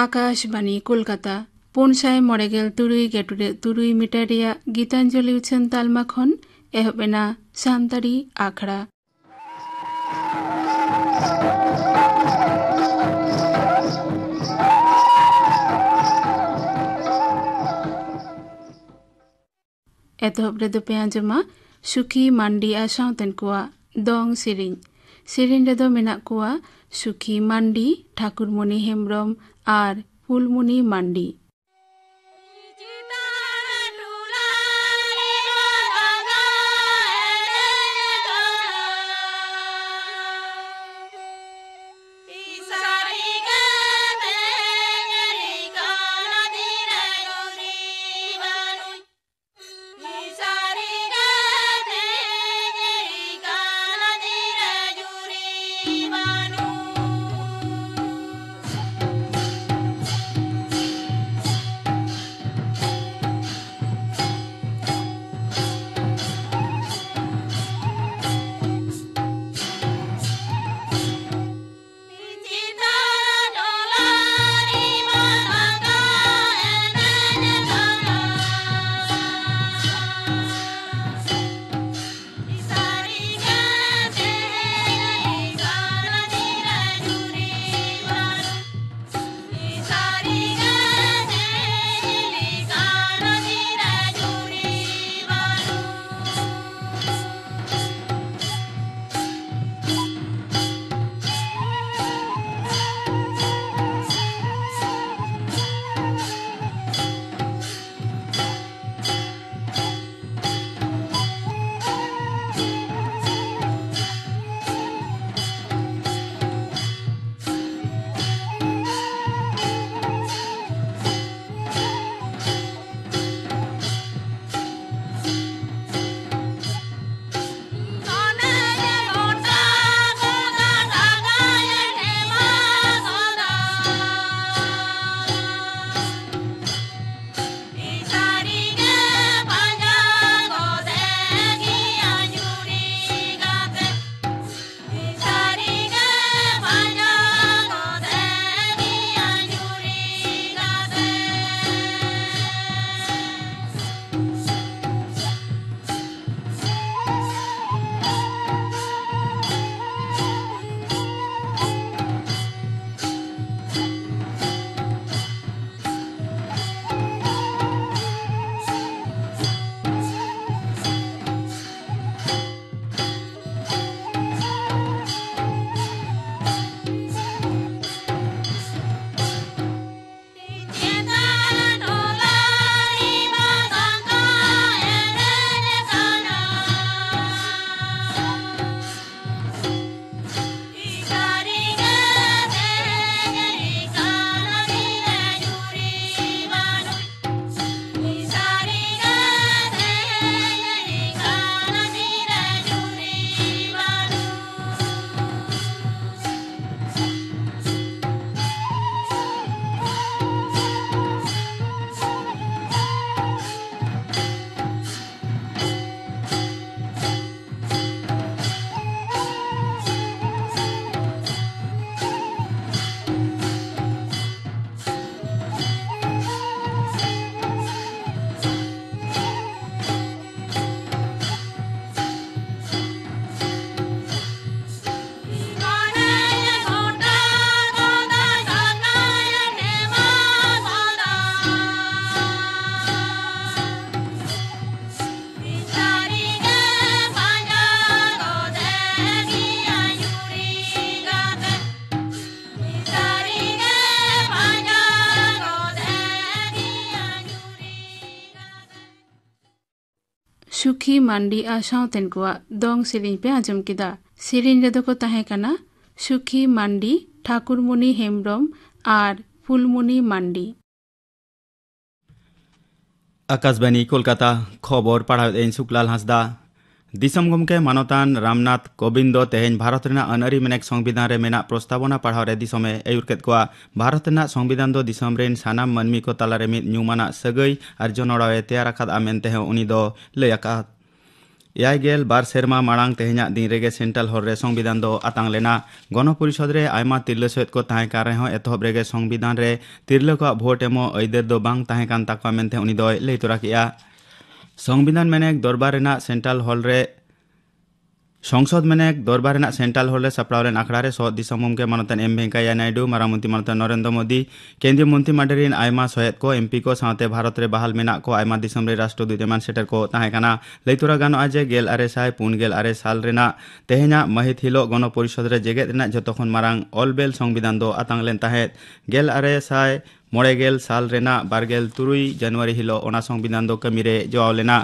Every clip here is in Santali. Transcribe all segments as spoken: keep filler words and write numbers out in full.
ᱟᱠᱟᱥᱵᱟᱱᱤ ᱠᱳᱞᱠᱟᱛᱟ, ᱯᱩᱱ ᱥᱟᱭ ᱢᱚᱬᱮ ᱜᱮᱞ ᱛᱩᱨᱩᱭ ᱜᱮᱴᱩᱰᱮ ᱛᱩᱨᱩᱭ ᱢᱤᱴᱟᱨ ᱨᱮᱭᱟᱜ ᱜᱤᱛᱟᱧᱡᱚᱞᱤ ᱩᱪᱷᱟᱹᱱ ᱛᱟᱞᱢᱟ ᱠᱷᱚᱱ ᱮᱦᱚᱵ ᱮᱱᱟ ᱥᱟᱱᱛᱟᱲᱤ ᱟᱠᱷᱲᱟ᱾ ᱮᱛᱚᱦᱚᱵ ᱨᱮᱫᱚ ᱯᱮ ᱟᱸᱡᱚᱢᱟ ᱥᱩᱠᱷᱤ ᱢᱟᱱᱰᱤ ᱟᱨ ᱥᱟᱶᱛᱮᱱ ᱠᱚᱣᱟᱜ ᱫᱚᱝ ᱥᱮᱨᱮᱧ᱾ ᱥᱮᱨᱮᱧ ᱨᱮᱫᱚ ᱢᱮᱱᱟᱜ ᱠᱚᱣᱟ ᱥᱩᱠᱷᱤ ᱢᱟᱱᱰᱤ, ᱴᱷᱟᱠᱩᱨᱢᱚᱱᱤ ᱦᱮᱢᱵᱨᱚᱢ ᱟᱨ ᱯᱷᱩᱞᱢᱩᱱᱤ ᱢᱟᱱᱰᱤ᱾ ᱥᱩᱠᱷᱤ ᱢᱟᱱᱰᱤ ᱟᱨ ᱥᱟᱶᱛᱮᱱ ᱠᱚᱣᱟᱜ ᱫᱚᱝ ᱥᱮᱨᱮᱧ ᱯᱮ ᱟᱸᱡᱚᱢ ᱠᱮᱫᱟ᱾ ᱥᱮᱨᱮᱧ ᱨᱮᱫᱚ ᱠᱚ ᱛᱟᱦᱮᱸ ᱠᱟᱱᱟ ᱥᱩᱠᱷᱤ ᱢᱟᱱᱰᱤ, ᱴᱷᱟᱠᱩᱨᱢᱩᱱᱤ ᱦᱮᱢᱵᱨᱚᱢ ᱟᱨ ᱯᱷᱩᱞᱢᱩᱱᱤ ᱢᱟᱱᱰᱤ᱾ ᱟᱠᱟᱥᱵᱟᱱᱤ ᱠᱳᱞᱠᱟᱛᱟ, ᱠᱷᱚᱵᱚᱨ ᱯᱟᱲᱦᱟᱣᱮᱫ ᱟᱹᱧ ᱥᱩᱠᱞᱟᱞ ᱦᱟᱸᱥᱫᱟ᱾ ᱫᱤᱥᱚᱢ ᱜᱚᱢᱠᱮ ᱢᱟᱱᱚᱛᱟᱱ ᱨᱟᱢᱱᱟᱛᱷ ᱠᱳᱵᱤᱱᱫᱽ ᱫᱚ ᱛᱮᱦᱮᱧ ᱵᱷᱟᱨᱚᱛ ᱨᱮᱱᱟᱜ ᱟᱹᱱ ᱟᱹᱨᱤ ᱢᱮᱱᱮᱠ ᱥᱚᱝᱵᱤᱫᱷᱟᱱ ᱨᱮ ᱢᱮᱱᱟᱜ ᱯᱨᱚᱥᱛᱟᱵᱚᱱᱟ ᱯᱟᱲᱦᱟᱣ ᱨᱮ ᱫᱤᱥᱚᱢᱮ ᱟᱹᱭᱩᱨ ᱠᱮᱫ ᱠᱚᱣᱟ᱾ ᱵᱷᱟᱨᱚᱛ ᱨᱮᱱᱟᱜ ᱥᱚᱝᱵᱤᱫᱷᱟᱱ ᱫᱚ ᱫᱤᱥᱚᱢ ᱨᱮᱱ ᱥᱟᱱᱟᱢ ᱢᱟᱹᱱᱢᱤ ᱠᱚ ᱛᱟᱞᱟᱨᱮ ᱢᱤᱫ ᱧᱩᱢᱟᱱᱟᱜ ᱥᱟᱹᱜᱟᱹᱭ ᱟᱨ ᱡᱚᱱᱚᱲᱟᱣ ᱮ ᱛᱮᱭᱟᱨ ᱟᱠᱟᱫᱼᱟ ᱢᱮᱱᱛᱮ ᱦᱚᱸ ᱩᱱᱤ ᱫᱚ ᱞᱟᱹᱭ ᱟᱠᱟᱫ᱾ ᱮᱭᱟᱭ ᱜᱮᱞ ᱵᱟᱨ ᱥᱮᱨᱢᱟ ᱢᱟᱲᱟᱝ ᱛᱮᱦᱮᱧᱟᱜ ᱫᱤᱱ ᱨᱮᱜᱮ ᱥᱮᱱᱴᱨᱟᱞ ᱦᱚᱞ ᱨᱮ ᱥᱚᱝᱵᱤᱫᱷᱟᱱ ᱫᱚ ᱟᱛᱟᱝ ᱞᱮᱱᱟ᱾ ᱜᱚᱱᱚ ᱯᱚᱨᱤᱥᱚᱫᱽ ᱨᱮ ᱟᱭᱢᱟ ᱛᱤᱨᱞᱟᱹ ᱥᱚᱦᱮᱫ ᱠᱚ ᱛᱟᱦᱮᱸ ᱠᱟᱱ ᱨᱮᱦᱚᱸ ᱮᱛᱚᱦᱚᱵ ᱨᱮᱜᱮ ᱥᱚᱝᱵᱤᱫᱷᱟᱱ ᱨᱮ ᱛᱤᱨᱞᱟᱹ ᱠᱚᱣᱟᱜ ᱵᱷᱳᱴ ᱮᱢᱚᱜ ᱟᱹᱭᱫᱟᱹᱨ ᱫᱚ ᱵᱟᱝ ᱛᱟᱦᱮᱸ ᱠᱟᱱ ᱛᱟᱠᱚᱣᱟ ᱢᱮᱱᱛᱮ ᱩᱱᱤ ᱫᱚᱭ ᱞᱟᱹᱭ ᱛᱚᱨᱟ ᱠᱮᱫᱼᱟ᱾ ᱥᱚᱝᱵᱤᱫᱷᱟᱱ ᱢᱮᱱᱮᱠ ᱫᱚᱨᱵᱟᱨ ᱨᱮᱱᱟᱜ ᱥᱮᱱᱴᱨᱟᱞ ᱦᱚᱞ ᱨᱮ ᱥᱚᱝᱥᱚᱫ ᱢᱮᱱᱮᱠ ᱫᱚᱨᱵᱟᱨ ᱨᱮᱱᱟᱜ ᱥᱮᱱᱴᱨᱟᱞ ᱦᱚᱞ ᱨᱮ ᱥᱟᱯᱲᱟᱣ ᱞᱮᱱ ᱟᱠᱷᱲᱟ ᱨᱮ ᱥᱚᱦᱚᱫ ᱫᱤᱥᱚᱢ ᱜᱚᱢᱠᱮ ᱢᱟᱱᱚᱛᱟᱱ ᱮᱢ ᱵᱷᱮᱝᱠᱟᱭᱟ ᱱᱟᱭᱰᱩ, ᱢᱟᱨᱟᱝ ᱢᱚᱱᱛᱨᱤ ᱢᱟᱱᱚᱛᱟᱱ ᱱᱚᱨᱮᱱᱫᱨᱚ ᱢᱳᱫᱤ, ᱠᱮᱱᱫᱨᱤᱭᱚ ᱢᱚᱱᱛᱨᱤ ᱢᱟᱱᱰᱚᱞ ᱨᱮᱱ ᱟᱭᱢᱟ ᱥᱚᱦᱮᱫ ᱠᱚ, ᱮᱢᱯᱤ ᱠᱚ ᱥᱟᱶᱛᱮ ᱵᱷᱟᱨᱚᱛ ᱨᱮ ᱵᱟᱦᱟᱞ ᱢᱮᱱᱟᱜ ᱠᱚ ᱟᱭᱢᱟ ᱫᱤᱥᱚᱢ ᱨᱮ ᱨᱟᱥᱴᱨᱚᱫᱩᱛ ᱮᱢᱟᱱ ᱥᱮᱴᱮᱨ ᱠᱚ ᱛᱟᱦᱮᱸ ᱠᱟᱱᱟ᱾ ᱞᱟᱹᱭ ᱛᱚᱨᱟ ᱜᱟᱱᱚᱜᱼᱟ ᱡᱮ ᱜᱮᱞ ᱟᱨᱮ ᱥᱟᱭ ᱯᱩᱱ ᱜᱮᱞ ᱟᱨᱮ ᱥᱟᱞ ᱨᱮᱱᱟᱜ ᱛᱮᱦᱮᱧᱟᱜ ᱢᱟᱹᱦᱤᱛ ᱦᱤᱞᱳᱜ ᱜᱚᱱᱚ ᱯᱚᱨᱤᱥᱚᱫᱽ ᱨᱮ ᱡᱮᱜᱮᱛ ᱨᱮᱱᱟᱜ ᱡᱷᱚᱛᱚ ᱠᱷᱚᱱ ᱢᱟᱨᱟᱝ ᱚᱞ ᱵᱮᱞ ᱥᱚᱝᱵᱤᱫᱷᱟᱱ ᱫᱚ ᱟᱛᱟᱝ ᱞᱮᱱ ᱛᱟᱦᱮᱸᱫ᱾ ᱜᱮᱞ ᱟᱨᱮ ᱥᱟᱭ ᱢᱚᱬᱮ ᱜᱮᱞ ᱥᱟᱞ ᱨᱮᱱᱟᱜ ᱵᱟᱨ ᱜᱮᱞ ᱛᱩᱨᱩᱭ ᱡᱟᱱᱩᱣᱟᱨᱤ ᱦᱤᱞᱳᱜ ᱚᱱᱟ ᱥᱚᱝᱵᱤᱫᱷᱟᱱ ᱫᱚ ᱠᱟᱹᱢᱤ ᱨᱮ ᱡᱚᱣᱟᱣ ᱞᱮᱱᱟ᱾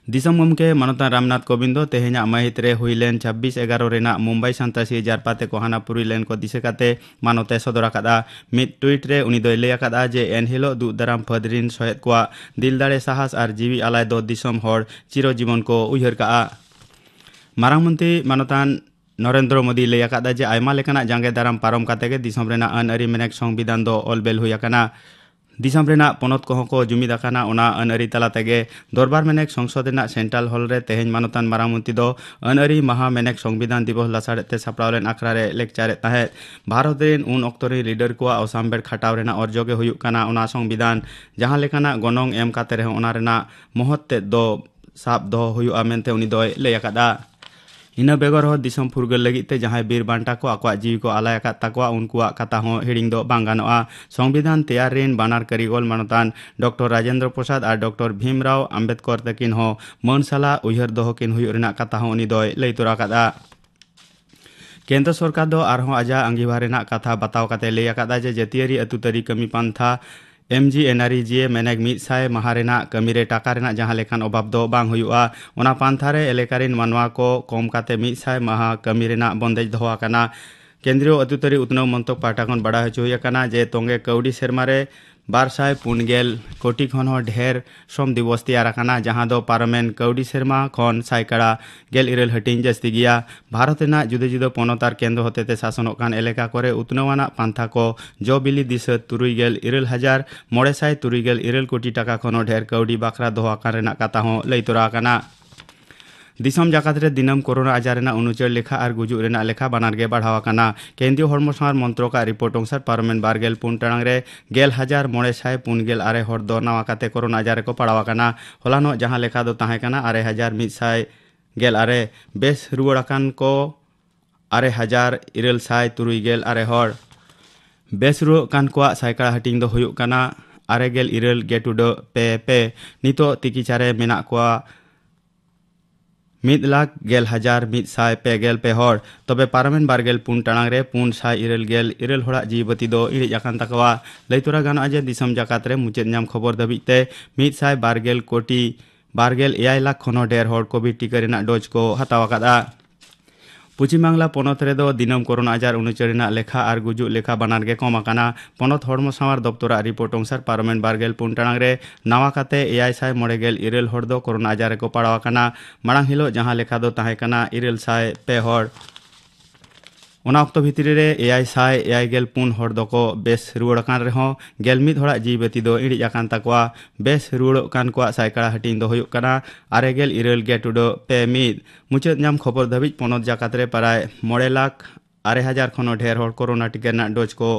ᱫᱤᱥᱚᱢ ᱜᱚᱢᱠᱮ ᱢᱟᱱᱚᱛᱟᱱ ᱨᱟᱢᱱᱟᱛᱷ ᱠᱳᱵᱤᱱᱫᱽ ᱫᱚ ᱛᱮᱦᱮᱧᱟᱜ ᱢᱟᱹᱦᱤᱛ ᱨᱮ ᱦᱩᱭ ᱞᱮᱱ ᱪᱷᱟᱵᱵᱤᱥ ᱮᱜᱟᱨᱚ ᱨᱮᱱᱟᱜ ᱢᱩᱢᱵᱟᱭ ᱥᱟᱱᱛᱟᱥᱤ ᱡᱟᱨᱯᱟ ᱛᱮᱠᱚ ᱦᱟᱱᱟ ᱯᱩᱨᱤ ᱞᱮᱱ ᱠᱚ ᱫᱤᱥᱟᱹ ᱠᱟᱛᱮ ᱢᱟᱱᱚᱛ ᱮ ᱥᱚᱫᱚᱨ ᱟᱠᱟᱫᱼᱟ᱾ ᱢᱤᱫ ᱴᱩᱭᱤᱴ ᱨᱮ ᱩᱱᱤ ᱫᱚᱭ ᱞᱟᱹᱭ ᱟᱠᱟᱫᱼᱟ ᱡᱮ ᱮᱱᱦᱤᱞᱳᱜ ᱫᱩᱜ ᱫᱟᱨᱟᱢ ᱯᱷᱟᱹᱫᱽ ᱨᱤᱱ ᱥᱚᱦᱮᱫ ᱠᱚᱣᱟᱜ ᱫᱤᱞ ᱫᱟᱲᱮ, ᱥᱟᱦᱟᱥ ᱟᱨ ᱡᱤᱣᱤ ᱟᱞᱟᱭ ᱫᱚ ᱫᱤᱥᱚᱢ ᱦᱚᱲ ᱪᱤᱨᱚ ᱡᱤᱵᱚᱱ ᱠᱚ ᱩᱭᱦᱟᱹᱨ ᱠᱟᱜᱼᱟ᱾ ᱢᱟᱨᱟᱝ ᱢᱚᱱᱛᱨᱤ ᱢᱟᱱᱚᱛᱟᱱ ᱱᱚᱨᱮᱱᱫᱨᱚ ᱢᱳᱫᱤᱭ ᱞᱟᱹᱭ ᱟᱠᱟᱫᱼᱟ ᱡᱮ ᱟᱭᱢᱟ ᱞᱮᱠᱟᱱᱟᱜ ᱡᱟᱸᱜᱮ ᱫᱟᱨᱟᱢ ᱯᱟᱨᱚᱢ ᱠᱟᱛᱮ ᱜᱮ ᱫᱤᱥᱚᱢ ᱨᱮᱱᱟᱜ ᱟᱹᱱ ᱟᱹᱨᱤ ᱢᱮᱱᱮᱠ ᱥᱚᱝᱵᱤᱫᱷᱟᱱ ᱫᱚ ᱚᱞ ᱵᱮᱞ ᱦᱩᱭ ᱟᱠᱟᱱᱟ᱾ ᱫᱤᱥᱚᱢ ᱨᱮᱱᱟᱜ ᱯᱚᱱᱚᱛ ᱠᱚᱦᱚᱸ ᱠᱚ ᱡᱩᱢᱤᱫ ᱟᱠᱟᱱᱟ᱾ ᱚᱱᱟ ᱟᱹᱱ ᱟᱹᱨᱤ ᱛᱟᱞᱟ ᱛᱮᱜᱮ ᱫᱚᱨᱵᱟᱨ ᱢᱮᱱᱮᱠ ᱥᱚᱝᱥᱚᱫ ᱨᱮᱱᱟᱜ ᱥᱮᱱᱴᱨᱟᱞ ᱦᱚᱞ ᱨᱮ ᱛᱮᱦᱮᱧ ᱢᱟᱱᱚᱛᱟᱱ ᱢᱟᱨᱟᱝ ᱢᱚᱱᱛᱨᱤ ᱫᱚ ᱟᱹᱱ ᱟᱹᱨᱤ ᱢᱟᱦᱟ ᱢᱮᱱᱮᱠ ᱥᱚᱝᱵᱤᱫᱷᱟᱱ ᱫᱤᱵᱚᱥ ᱞᱟᱥᱟᱲᱦᱮᱫ ᱛᱮ ᱥᱟᱯᱲᱟᱣ ᱞᱮᱱ ᱟᱠᱷᱲᱟ ᱨᱮ ᱞᱮᱠᱪᱟᱨᱮᱫ ᱛᱟᱦᱮᱸᱫ᱾ ᱵᱷᱟᱨᱚᱛ ᱨᱮᱱ ᱩᱱ ᱚᱠᱛᱚ ᱨᱮᱱ ᱞᱤᱰᱟᱨ ᱠᱚᱣᱟᱜ ᱚᱥᱟᱢᱵᱷᱮᱲ ᱠᱷᱟᱴᱟᱣ ᱨᱮᱱᱟᱜ ᱚᱨᱡᱚ ᱜᱮ ᱦᱩᱭᱩᱜ ᱠᱟᱱᱟ ᱚᱱᱟ ᱥᱚᱝᱵᱤᱫᱷᱟᱱ᱾ ᱡᱟᱦᱟᱸ ᱞᱮᱠᱟᱱᱟᱜ ᱜᱚᱱᱚᱝ ᱮᱢ ᱠᱟᱛᱮ ᱨᱮᱦᱚᱸ ᱚᱱᱟ ᱨᱮᱱᱟᱜ ᱢᱚᱦᱚᱛ ᱛᱮᱫ ᱫᱚ ᱥᱟᱵ ᱫᱚᱦᱚ ᱦᱩᱭᱩᱜᱼᱟ ᱢᱮᱱᱛᱮ ᱩᱱᱤ ᱫᱚᱭ ᱞᱟᱹᱭ ᱟᱠᱟᱫᱼᱟ᱾ ᱤᱱᱟᱹ ᱵᱮᱜᱚᱨ ᱦᱚᱸ ᱫᱤᱥᱚᱢ ᱯᱷᱩᱨᱜᱟᱹᱞ ᱞᱟᱹᱜᱤᱫ ᱛᱮ ᱡᱟᱦᱟᱸᱭ ᱵᱤᱨ ᱵᱟᱱᱴᱟ ᱠᱚ ᱟᱠᱚᱣᱟᱜ ᱡᱤᱣᱤ ᱠᱚ ᱟᱞᱟᱭ ᱟᱠᱟᱫ ᱛᱟᱠᱚᱣᱟ, ᱩᱱᱠᱩᱣᱟᱜ ᱠᱟᱛᱷᱟ ᱦᱚᱸ ᱦᱤᱲᱤᱧ ᱫᱚ ᱵᱟᱝ ᱜᱟᱱᱚᱜᱼᱟ᱾ ᱥᱚᱝᱵᱤᱫᱷᱟᱱ ᱛᱮᱭᱟᱨ ᱨᱮᱱ ᱵᱟᱱᱟᱨ ᱠᱟᱹᱨᱤᱜᱚᱞ ᱢᱟᱱᱚᱛᱟᱱ ᱰᱚᱠᱴᱚᱨ ᱨᱟᱡᱮᱱᱫᱨᱚ ᱯᱨᱚᱥᱟᱫᱽ ᱟᱨ ᱰᱚᱠᱴᱚᱨ ᱵᱷᱤᱢᱨᱟᱣ ᱟᱢᱵᱮᱫᱠᱚᱨ ᱛᱟᱹᱠᱤᱱ ᱦᱚᱸ ᱢᱟᱹᱱ ᱥᱟᱞᱟᱜ ᱩᱭᱦᱟᱹᱨ ᱫᱚᱦᱚ ᱠᱤᱱ ᱦᱩᱭᱩᱜ ᱨᱮᱱᱟᱜ ᱠᱟᱛᱷᱟ ᱦᱚᱸ ᱩᱱᱤ ᱫᱚᱭ ᱞᱟᱹᱭ ᱛᱚᱨᱟ ᱟᱠᱟᱫᱼᱟ᱾ ᱠᱮᱱᱫᱨᱚ ᱥᱚᱨᱠᱟᱨ ᱫᱚ ᱟᱨᱦᱚᱸ ᱟᱡᱟᱜ ᱟᱸᱜᱤᱵᱷᱟᱨ ᱨᱮᱱᱟᱜ ᱠᱟᱛᱷᱟ ᱵᱟᱛᱟᱣ ᱠᱟᱛᱮ ᱞᱟᱹᱭ ᱟᱠᱟᱫᱼᱟ ᱡᱮ ᱡᱟᱹᱛᱤᱭᱟᱹᱨᱤ ᱟᱹᱛᱩ ᱛᱟᱹᱨᱤ ᱠᱟᱹᱢᱤ ᱯᱟᱱᱛᱷᱟ ᱮᱢ ᱡᱤ ᱮᱱ ᱟᱨ ᱤ ᱡᱤ ᱮ ᱢᱮᱱᱮᱠ ᱢᱤᱫ ᱥᱟᱭ ᱢᱟᱦᱟ ᱨᱮᱱᱟᱜ ᱠᱟᱹᱢᱤ ᱨᱮ ᱴᱟᱠᱟ ᱨᱮᱱᱟᱜ ᱡᱟᱦᱟᱸ ᱞᱮᱠᱟᱱ ᱚᱵᱷᱟᱵᱽ ᱫᱚ ᱵᱟᱝ ᱦᱩᱭᱩᱜᱼᱟ᱾ ᱚᱱᱟ ᱯᱟᱱᱛᱷᱟ ᱨᱮ ᱮᱞᱮᱠᱟ ᱨᱮᱱ ᱢᱟᱱᱣᱟ ᱠᱚ ᱠᱚᱢ ᱠᱟᱛᱮ ᱢᱤᱫ ᱥᱟᱭ ᱢᱟᱦᱟ ᱠᱟᱹᱢᱤ ᱨᱮᱱᱟᱜ ᱵᱚᱱᱫᱮᱡ ᱫᱚᱦᱚ ᱟᱠᱟᱱᱟ᱾ ᱠᱮᱱᱫᱨᱤᱭᱚ ᱟᱹᱛᱩ ᱛᱟᱹᱨᱤ ᱩᱛᱱᱟᱹᱣ ᱢᱚᱱᱛᱚᱠ ᱯᱟᱦᱴᱟ ᱠᱷᱚᱱ ᱵᱟᱰᱟᱭ ᱦᱚᱪᱚ ᱦᱩᱭ ᱟᱠᱟᱱᱟ ᱡᱮ ᱛᱚᱸᱜᱮ ᱠᱟᱹᱣᱰᱤ ᱥᱮᱨᱢᱟ ᱨᱮ ᱵᱟᱨ ᱥᱟᱭ ᱯᱩᱱ ᱜᱮᱞ ᱠᱳᱴᱤ ᱠᱷᱚᱱ ᱦᱚᱸ ᱰᱷᱮᱨ ᱥᱨᱚᱢ ᱫᱤᱵᱚᱥ ᱛᱮᱭᱟᱨ ᱟᱠᱟᱱᱟ, ᱡᱟᱦᱟᱸ ᱫᱚ ᱯᱟᱨᱚᱢᱮᱱ ᱠᱟᱹᱣᱰᱤ ᱥᱮᱨᱢᱟ ᱠᱷᱚᱱ ᱥᱟᱭᱠᱟᱲᱟ ᱜᱮᱞ ᱤᱨᱟᱹᱞ ᱦᱟᱹᱴᱤᱧ ᱡᱟᱹᱥᱛᱤ ᱜᱮᱭᱟ᱾ ᱵᱷᱟᱨᱚᱛ ᱨᱮᱱᱟᱜ ᱡᱩᱫᱟᱹ ᱡᱩᱫᱟᱹ ᱯᱚᱱᱚᱛ ᱟᱨ ᱠᱮᱱᱫᱨᱚ ᱦᱚᱛᱮᱛᱮ ᱥᱟᱥᱚᱱᱚᱜ ᱠᱟᱱ ᱮᱞᱮᱠᱟ ᱠᱚᱨᱮ ᱩᱛᱱᱟᱹᱣ ᱟᱱᱟᱜ ᱯᱟᱱᱛᱷᱟ ᱠᱚ ᱡᱚ ᱵᱤᱞᱤ ᱫᱤᱥᱟᱹ ᱛᱩᱨᱩᱭ ᱜᱮᱞ ᱤᱨᱟᱹᱞ ᱦᱟᱡᱟᱨ ᱢᱚᱬᱮ ᱥᱟᱭ ᱛᱩᱨᱩᱭ ᱜᱮᱞ ᱤᱨᱟᱹᱞ ᱠᱳᱴᱤ ᱴᱟᱠᱟ ᱠᱷᱚᱱ ᱦᱚᱸ ᱰᱷᱮᱨ ᱠᱟᱹᱣᱰᱤ ᱵᱟᱠᱷᱨᱟ ᱫᱚᱦᱚ ᱟᱠᱟᱱ ᱨᱮᱱᱟᱜ ᱠᱟᱛᱷᱟ ᱦᱚᱸ ᱞᱟᱹᱭ ᱛᱚᱨᱟ ᱟᱠᱟᱱᱟ᱾ ᱫᱤᱥᱚᱢ ᱡᱟᱠᱟᱛ ᱨᱮ ᱫᱤᱱᱟᱹᱢ ᱠᱳᱨᱳᱱᱟ ᱟᱡᱟᱨ ᱨᱮᱱᱟᱜ ᱩᱱᱩᱪᱟᱹᱨ ᱞᱮᱠᱷᱟ ᱟᱨ ᱜᱩᱡᱩᱜ ᱨᱮᱱᱟᱜ ᱞᱮᱠᱷᱟ ᱵᱟᱱᱟᱨ ᱜᱮ ᱵᱟᱲᱦᱟᱣ ᱟᱠᱟᱱᱟ᱾ ᱠᱮᱱᱫᱨᱤᱭᱚ ᱦᱚᱲᱢᱚ ᱥᱟᱶᱟᱨ ᱢᱚᱱᱛᱨᱚᱠ ᱟᱜ ᱨᱤᱯᱳᱨᱴ ᱚᱱᱩᱥᱟᱨ ᱯᱟᱨᱚᱢᱮᱱ ᱵᱟᱨ ᱜᱮᱞ ᱯᱩᱱ ᱴᱟᱲᱟᱝ ᱨᱮ ᱜᱮᱞ ᱦᱟᱡᱟᱨ ᱢᱚᱬᱮ ᱥᱟᱭ ᱯᱩᱱ ᱜᱮᱞ ᱟᱨᱮ ᱦᱚᱲ ᱫᱚ ᱱᱟᱣᱟ ᱠᱟᱛᱮ ᱠᱳᱨᱳᱱᱟ ᱟᱡᱟᱨ ᱨᱮᱠᱚ ᱯᱟᱲᱟᱣ ᱟᱠᱟᱱᱟ᱾ ᱦᱚᱞᱟᱱᱚᱜ ᱡᱟᱦᱟᱸ ᱞᱮᱠᱷᱟ ᱫᱚ ᱛᱟᱦᱮᱸ ᱠᱟᱱᱟ ᱟᱨᱮ ᱦᱟᱡᱟᱨ ᱢᱤᱫ ᱥᱟᱭ ᱜᱮᱞ ᱟᱨᱮ᱾ ᱵᱮᱥ ᱨᱩᱣᱟᱹᱲ ᱟᱠᱟᱱ ᱠᱚ ᱟᱨᱮ ᱦᱟᱡᱟᱨ ᱤᱨᱟᱹᱞ ᱥᱟᱭ ᱛᱩᱨᱩᱭ ᱜᱮᱞ ᱟᱨᱮ ᱦᱚᱲ᱾ ᱵᱮᱥ ᱨᱩᱣᱟᱹᱜ ᱠᱟᱱ ᱠᱚᱣᱟᱜ ᱥᱟᱭᱠᱟᱲᱟ ᱦᱟᱹᱴᱤᱧ ᱫᱚ ᱦᱩᱭᱩᱜ ᱠᱟᱱᱟ ᱟᱨᱮ ᱜᱮᱞ ᱤᱨᱟᱹᱞ ᱜᱮ ᱴᱩᱰᱟᱹᱜ ᱯᱮ ᱯᱮ᱾ ᱱᱤᱛᱚᱜ ᱛᱤᱠᱤᱪᱷᱟ ᱨᱮ ᱢᱮᱱᱟᱜ ᱠᱚᱣᱟ ᱢᱤᱫ ᱞᱟᱠᱷ ᱜᱮᱞ ᱦᱟᱡᱟᱨ ᱢᱤᱫ ᱥᱟᱭ ᱯᱮ ᱜᱮᱞ ᱯᱮ ᱦᱚᱲ᱾ ᱛᱚᱵᱮ ᱯᱟᱨᱚᱢᱮᱱ ᱵᱟᱨ ᱜᱮᱞ ᱯᱩᱱ ᱴᱟᱲᱟᱝ ᱨᱮ ᱯᱩᱱ ᱥᱟᱭ ᱤᱨᱟᱹᱞ ᱜᱮᱞ ᱤᱨᱟᱹᱞ ᱦᱚᱲᱟᱜ ᱡᱤᱣᱤ ᱵᱟᱹᱛᱤ ᱫᱚ ᱤᱬᱤᱡ ᱟᱠᱟᱱ ᱛᱟᱠᱚᱣᱟ᱾ ᱞᱟᱹᱭ ᱛᱚᱨᱟ ᱜᱟᱱᱚᱜᱼᱟ ᱡᱮ ᱫᱤᱥᱚᱢ ᱡᱟᱠᱟᱛ ᱨᱮ ᱢᱩᱪᱟᱹᱫ ᱧᱟᱢ ᱠᱷᱚᱵᱚᱨ ᱫᱷᱟᱹᱵᱤᱡ ᱛᱮ ᱢᱤᱫ ᱥᱟᱭ ᱵᱟᱨ ᱜᱮᱞ ᱠᱳᱴᱤ ᱵᱟᱨ ᱜᱮᱞ ᱮᱭᱟᱭ ᱞᱟᱠᱷ ᱠᱷᱚᱱ ᱦᱚᱸ ᱰᱷᱮᱨ ᱦᱚᱲ ᱠᱳᱵᱷᱤᱰ ᱴᱤᱠᱟᱹ ᱨᱮᱱᱟᱜ ᱰᱳᱡᱽ ᱠᱚ ᱦᱟᱛᱟᱣ ᱟᱠᱟᱫᱼᱟ᱾ ᱯᱚᱪᱷᱤᱢ ᱵᱟᱝᱞᱟ ᱯᱚᱱᱚᱛ ᱨᱮᱫᱚ ᱫᱤᱱᱟᱹᱢ ᱠᱳᱨᱳᱱᱟ ᱟᱡᱟᱨ ᱩᱱᱩᱪᱟᱹᱨ ᱨᱮᱱᱟᱜ ᱞᱮᱠᱷᱟ ᱟᱨ ᱜᱩᱡᱩᱜ ᱞᱮᱠᱷᱟ ᱵᱟᱱᱟᱨ ᱜᱮ ᱠᱚᱢ ᱟᱠᱟᱱᱟ᱾ ᱯᱚᱱᱚᱛ ᱦᱚᱲᱢᱚ ᱥᱟᱶᱟᱨ ᱫᱚᱯᱛᱚᱨᱟᱜ ᱨᱤᱯᱳᱨᱴ ᱚᱱᱩᱥᱟᱨ ᱯᱟᱨᱚᱢᱮᱱ ᱵᱟᱨ ᱜᱮᱞ ᱯᱩᱱ ᱴᱟᱲᱟᱝ ᱨᱮ ᱱᱟᱣᱟ ᱠᱟᱛᱮ ᱮᱭᱟᱭ ᱥᱟᱭ ᱢᱚᱬᱮ ᱜᱮᱞ ᱤᱨᱟᱹᱞ ᱦᱚᱲ ᱫᱚ ᱠᱳᱨᱳᱱᱟ ᱟᱡᱟᱨ ᱨᱮᱠᱚ ᱯᱟᱲᱟᱣ ᱟᱠᱟᱱᱟ᱾ ᱢᱟᱲᱟᱝ ᱦᱤᱞᱳᱜ ᱡᱟᱦᱟᱸ ᱞᱮᱠᱷᱟ ᱫᱚ ᱛᱟᱦᱮᱸ ᱠᱟᱱᱟ ᱤᱨᱟᱹᱞ ᱥᱟᱭ ᱯᱮ ᱦᱚᱲ᱾ ᱚᱱᱟ ᱚᱠᱛᱚ ᱵᱷᱤᱛᱨᱤ ᱨᱮ ᱮᱭᱟᱭ ᱥᱟᱭ ᱮᱭᱟᱭ ᱜᱮᱞ ᱯᱩᱱ ᱦᱚᱲ ᱫᱚᱠᱚ ᱵᱮᱥ ᱨᱩᱣᱟᱹᱲ ᱟᱠᱟᱱ ᱨᱮᱦᱚᱸ ᱜᱮᱞ ᱢᱤᱫ ᱦᱚᱲᱟᱜ ᱡᱤᱣᱤ ᱵᱟᱹᱛᱤ ᱫᱚ ᱤᱬᱤᱡ ᱟᱠᱟᱱ ᱛᱟᱠᱚᱣᱟ᱾ ᱵᱮᱥ ᱨᱩᱣᱟᱹᱲᱚᱜ ᱠᱟᱱ ᱠᱚᱣᱟᱜ ᱥᱟᱭᱠᱟᱲᱟ ᱦᱟᱹᱴᱤᱧ ᱫᱚ ᱦᱩᱭᱩᱜ ᱠᱟᱱᱟ ᱟᱨᱮ ᱜᱮᱞ ᱤᱨᱟᱹᱞ ᱜᱮ ᱴᱩᱰᱟᱹᱜ ᱯᱮ ᱢᱤᱫ᱾ ᱢᱩᱪᱟᱹᱫ ᱧᱟᱢ ᱠᱷᱚᱵᱚᱨ ᱫᱷᱟᱹᱵᱤᱡ ᱯᱚᱱᱚᱛ ᱡᱟᱠᱟᱛ ᱨᱮ ᱯᱨᱟᱭ ᱢᱚᱬᱮ ᱞᱟᱠᱷ ᱟᱨᱮ ᱦᱟᱡᱟᱨ ᱠᱷᱚᱱ ᱦᱚᱸ ᱰᱷᱮᱨ ᱦᱚᱲ ᱠᱳᱨᱳᱱᱟ ᱴᱤᱠᱟᱹ ᱨᱮᱱᱟᱜ ᱰᱳᱡᱽ ᱠᱚ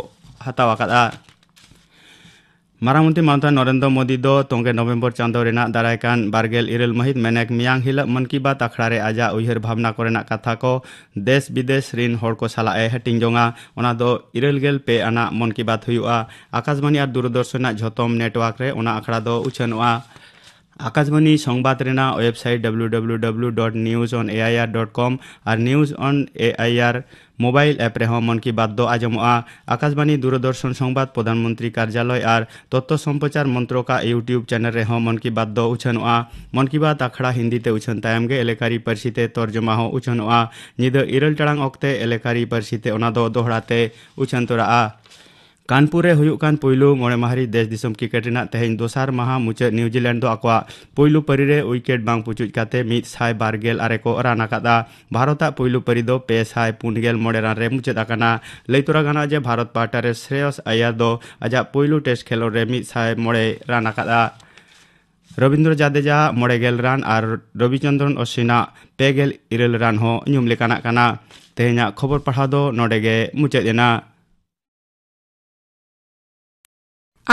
ᱦᱟᱛᱟᱣ ᱟᱠᱟᱫᱼᱟ᱾ ᱢᱟᱨᱟᱝ ᱢᱚᱱᱛᱨᱤ ᱢᱟᱱᱚᱛᱟᱱ ᱱᱚᱨᱮᱱᱫᱨᱚ ᱢᱳᱫᱤ ᱫᱚ ᱛᱚᱸᱜᱮ ᱱᱚᱵᱷᱮᱢᱵᱚᱨ ᱪᱟᱸᱫᱚ ᱨᱮᱱᱟᱜ ᱫᱟᱨᱟᱭ ᱠᱟᱱ ᱵᱟᱨ ᱜᱮᱞ ᱤᱨᱟᱹᱞ ᱢᱟᱹᱦᱤᱛ ᱢᱮᱱᱮᱠ ᱢᱮᱭᱟᱝ ᱦᱤᱞᱚᱜ ᱢᱚᱱ ᱠᱤ ᱵᱟᱛ ᱟᱠᱷᱲᱟ ᱨᱮ ᱟᱡᱟᱜ ᱩᱭᱦᱟᱹᱨ ᱵᱷᱟᱵᱽᱱᱟ ᱠᱚᱨᱮᱱᱟᱜ ᱠᱟᱛᱷᱟ ᱠᱚ ᱫᱮᱥ ᱵᱤᱫᱮᱥ ᱨᱤᱱ ᱦᱚᱲ ᱠᱚ ᱥᱟᱞᱟᱜ ᱮ ᱦᱟᱹᱴᱤᱧ ᱡᱚᱝᱟ᱾ ᱚᱱᱟ ᱫᱚ ᱤᱨᱟᱹᱞ ᱜᱮᱞ ᱯᱮ ᱟᱱᱟᱜ ᱢᱚᱱ ᱠᱤ ᱵᱟᱛ ᱦᱩᱭᱩᱜᱼᱟ᱾ ᱟᱠᱟᱥᱵᱟᱱᱤ ᱟᱨ ᱫᱩᱨᱫᱚᱨᱥᱚᱱ ᱨᱮᱱᱟᱜ ᱡᱷᱚᱛᱚᱢ ᱱᱮᱴᱣᱟᱨᱠ ᱨᱮ ᱚᱱᱟ ᱟᱠᱷᱲᱟ ᱫᱚ ᱩᱪᱷᱟᱹᱱᱚᱜᱼᱟ᱾ ᱟᱠᱟᱥᱵᱟᱱᱤ ᱥᱚᱝᱵᱟᱫ ᱨᱮᱱᱟᱜ website W W W dot news on A I R dot com or news on A I R mobile app ᱨᱮᱦᱚᱸ ᱢᱚᱱ ᱠᱤ ᱵᱟᱛ ᱫᱚ ᱟᱸᱡᱚᱢᱚᱜᱼᱟ᱾ ᱟᱠᱟᱥᱵᱟᱱᱤ, ᱫᱩᱨᱚᱫᱚᱨᱥᱚᱱ ᱥᱚᱝᱵᱟᱫ, ᱯᱨᱚᱫᱷᱟᱱ ᱢᱚᱱᱛᱨᱤ ᱠᱟᱨᱡᱟᱞᱚᱭ ᱟᱨ ᱛᱚᱛᱛᱷᱚ ᱥᱚᱢᱯᱨᱚᱪᱟᱨ ᱢᱚᱱᱛᱨᱚᱠᱟᱜ YouTube ᱪᱮᱱᱮᱞ ᱨᱮᱦᱚᱸ ᱢᱚᱱ ᱠᱤ ᱵᱟᱛ ᱫᱚ ᱩᱪᱷᱟᱹᱱᱚᱜᱼᱟ᱾ ᱢᱚᱱ ᱠᱤ ᱵᱟᱛ ᱟᱠᱷᱲᱟ ᱦᱤᱱᱫᱤ ᱛᱮ ᱩᱪᱷᱟᱹᱱ ᱛᱟᱭᱚᱢ ᱜᱮ ᱮᱞᱮᱠᱟᱨᱤ ᱯᱟᱹᱨᱥᱤ ᱛᱮ ᱛᱚᱨᱡᱚᱢᱟ ᱦᱚᱸ ᱩᱪᱷᱟᱹᱱᱚᱜᱼᱟ᱾ ᱧᱤᱫᱟᱹ ᱤᱨᱟᱹᱞ ᱴᱟᱲᱟᱝ ᱚᱠᱛᱮ ᱮᱞᱮᱠᱟᱨᱤ ᱯᱟᱹᱨᱥᱤ ᱛᱮ ᱚᱱᱟ ᱫᱚ ᱫᱚᱦᱲᱟ ᱛᱮ ᱩᱪᱷᱟᱹᱱ ᱛᱚᱨᱟᱜᱼᱟ᱾ ᱠᱟᱱᱯᱩᱨ ᱨᱮ ᱦᱩᱭᱩᱜ ᱠᱟᱱ ᱯᱩᱭᱞᱩ ᱢᱚᱬᱮ ᱢᱟᱦᱟᱨᱤ ᱫᱮᱥ ᱫᱤᱥᱚᱢ ᱠᱨᱤᱠᱮᱴ ᱨᱮᱱᱟᱜ ᱛᱮᱦᱮᱧ ᱫᱚᱥᱟᱨ ᱢᱟᱦᱟ ᱢᱩᱪᱟᱹᱫ ᱱᱤᱣᱡᱤᱞᱮᱱᱰ ᱫᱚ ᱟᱠᱚᱣᱟᱜ ᱯᱩᱭᱞᱩ ᱯᱟᱹᱨᱤ ᱨᱮ ᱩᱭᱠᱮᱴ ᱵᱟᱝ ᱯᱩᱪᱩᱡ ᱠᱟᱛᱮ ᱢᱤᱫ ᱥᱟᱭ ᱵᱟᱨ ᱜᱮᱞ ᱟᱨᱮ ᱠᱚ ᱨᱟᱱ ᱟᱠᱟᱫᱼᱟ᱾ ᱵᱷᱟᱨᱚᱛᱟᱜ ᱯᱩᱭᱞᱩ ᱯᱟᱹᱨᱤ ᱫᱚ ᱯᱮ ᱥᱟᱭ ᱯᱩᱱ ᱜᱮᱞ ᱢᱚᱬᱮ ᱨᱟᱱ ᱨᱮ ᱢᱩᱪᱟᱹᱫ ᱟᱠᱟᱱᱟ᱾ ᱞᱟᱹᱭ ᱛᱚᱨᱟ ᱜᱟᱱᱚᱜᱼᱟ ᱡᱮ ᱵᱷᱟᱨᱚᱛ ᱯᱟᱦᱴᱟ ᱨᱮ ᱥᱨᱮᱭᱚᱥ ᱟᱭᱭᱟᱨ ᱫᱚ ᱟᱡᱟᱜ ᱯᱩᱭᱞᱩ ᱴᱮᱥᱴ ᱠᱷᱮᱞᱳᱰ ᱨᱮ ᱢᱤᱫ ᱥᱟᱭ ᱢᱚᱬᱮ ᱨᱟᱱ ᱟᱠᱟᱫᱼᱟ᱾ ᱨᱚᱵᱤᱱᱫᱨᱚ ᱡᱟᱫᱮᱡᱟ ᱢᱚᱬᱮ ᱜᱮᱞ ᱨᱟᱱ ᱟᱨ ᱨᱚᱵᱤᱪᱚᱱᱫᱨᱚᱱ ᱚᱥᱣᱤᱱᱟᱜ ᱯᱮ ᱜᱮᱞ ᱤᱨᱟᱹᱞ ᱨᱟᱱ ᱦᱚᱸ ᱧᱩᱢ ᱞᱮᱠᱟᱱᱟᱜ ᱠᱟᱱᱟ᱾ ᱛᱮᱦᱮᱧᱟᱜ ᱠᱷᱚᱵᱚᱨ ᱯᱟᱲᱦᱟᱣ ᱫᱚ ᱱᱚᱰᱮ ᱜᱮ ᱢᱩᱪᱟᱹᱫ ᱮᱱᱟ᱾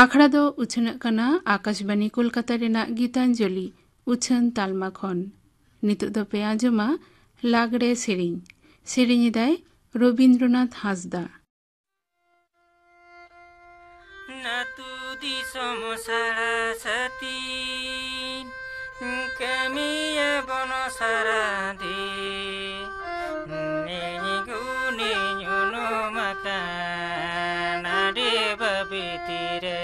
ᱟᱠᱷᱲᱟ ᱫᱚ ᱩᱪᱷᱟᱹᱱᱚᱜ ᱠᱟᱱᱟ ᱟᱠᱟᱥᱵᱟᱱᱤ ᱠᱳᱞᱠᱟᱛᱟ ᱨᱮᱱᱟᱜ ᱜᱤᱛᱟᱧᱡᱚᱞᱤ ᱩᱪᱷᱟᱹᱱ ᱛᱟᱞᱢᱟ ᱠᱷᱚᱱ᱾ ᱱᱤᱛᱚᱜ ᱫᱚ ᱯᱮ ᱟᱸᱡᱚᱢᱟ ᱞᱟᱜᱽᱲᱮ ᱥᱮᱨᱮᱧ᱾ ᱥᱮᱨᱮᱧ ᱮᱫᱟᱭ ᱨᱚᱵᱤᱱᱫᱨᱚᱱᱟᱛᱷ ᱦᱟᱸᱥᱫᱟ᱾ ᱟᱹᱛᱩ ᱫᱤᱥᱚᱢ ᱥᱟᱲᱟ ᱥᱟᱹᱛᱤ ᱠᱟᱹᱢᱤᱭᱟᱵᱚᱱ ᱥᱟᱨᱟ ᱫᱤᱱ᱾ ᱱᱤᱧ ᱜᱩᱱᱤᱧ ᱩᱱᱩᱢ ᱟᱠᱟᱱ ᱟᱹᱰᱤ ᱵᱟᱹᱵᱤᱛᱤ ᱨᱮ᱾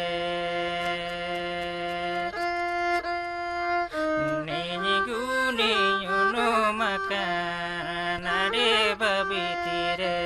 ᱱᱤᱧ ᱜᱩᱱᱤᱧ ᱩᱱᱩᱢ ᱟᱠᱟᱱ ᱟᱹᱰᱤ ᱵᱟᱹᱵᱤᱛᱤ ᱨᱮ᱾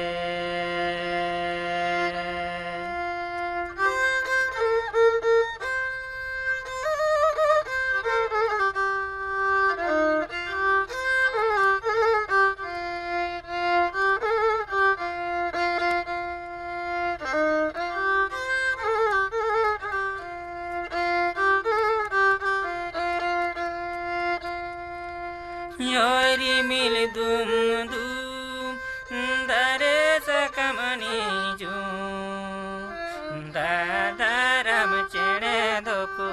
ᱭᱚᱭ ᱨᱤᱢᱤᱞ ᱫᱩᱢ ᱫᱩᱢ ᱫᱟᱨᱮ ᱥᱟᱠᱟᱢ ᱟᱹᱱᱤᱡᱩ, ᱫᱟᱫᱟᱨᱟᱢ ᱪᱮᱬᱮ ᱫᱚᱠᱚ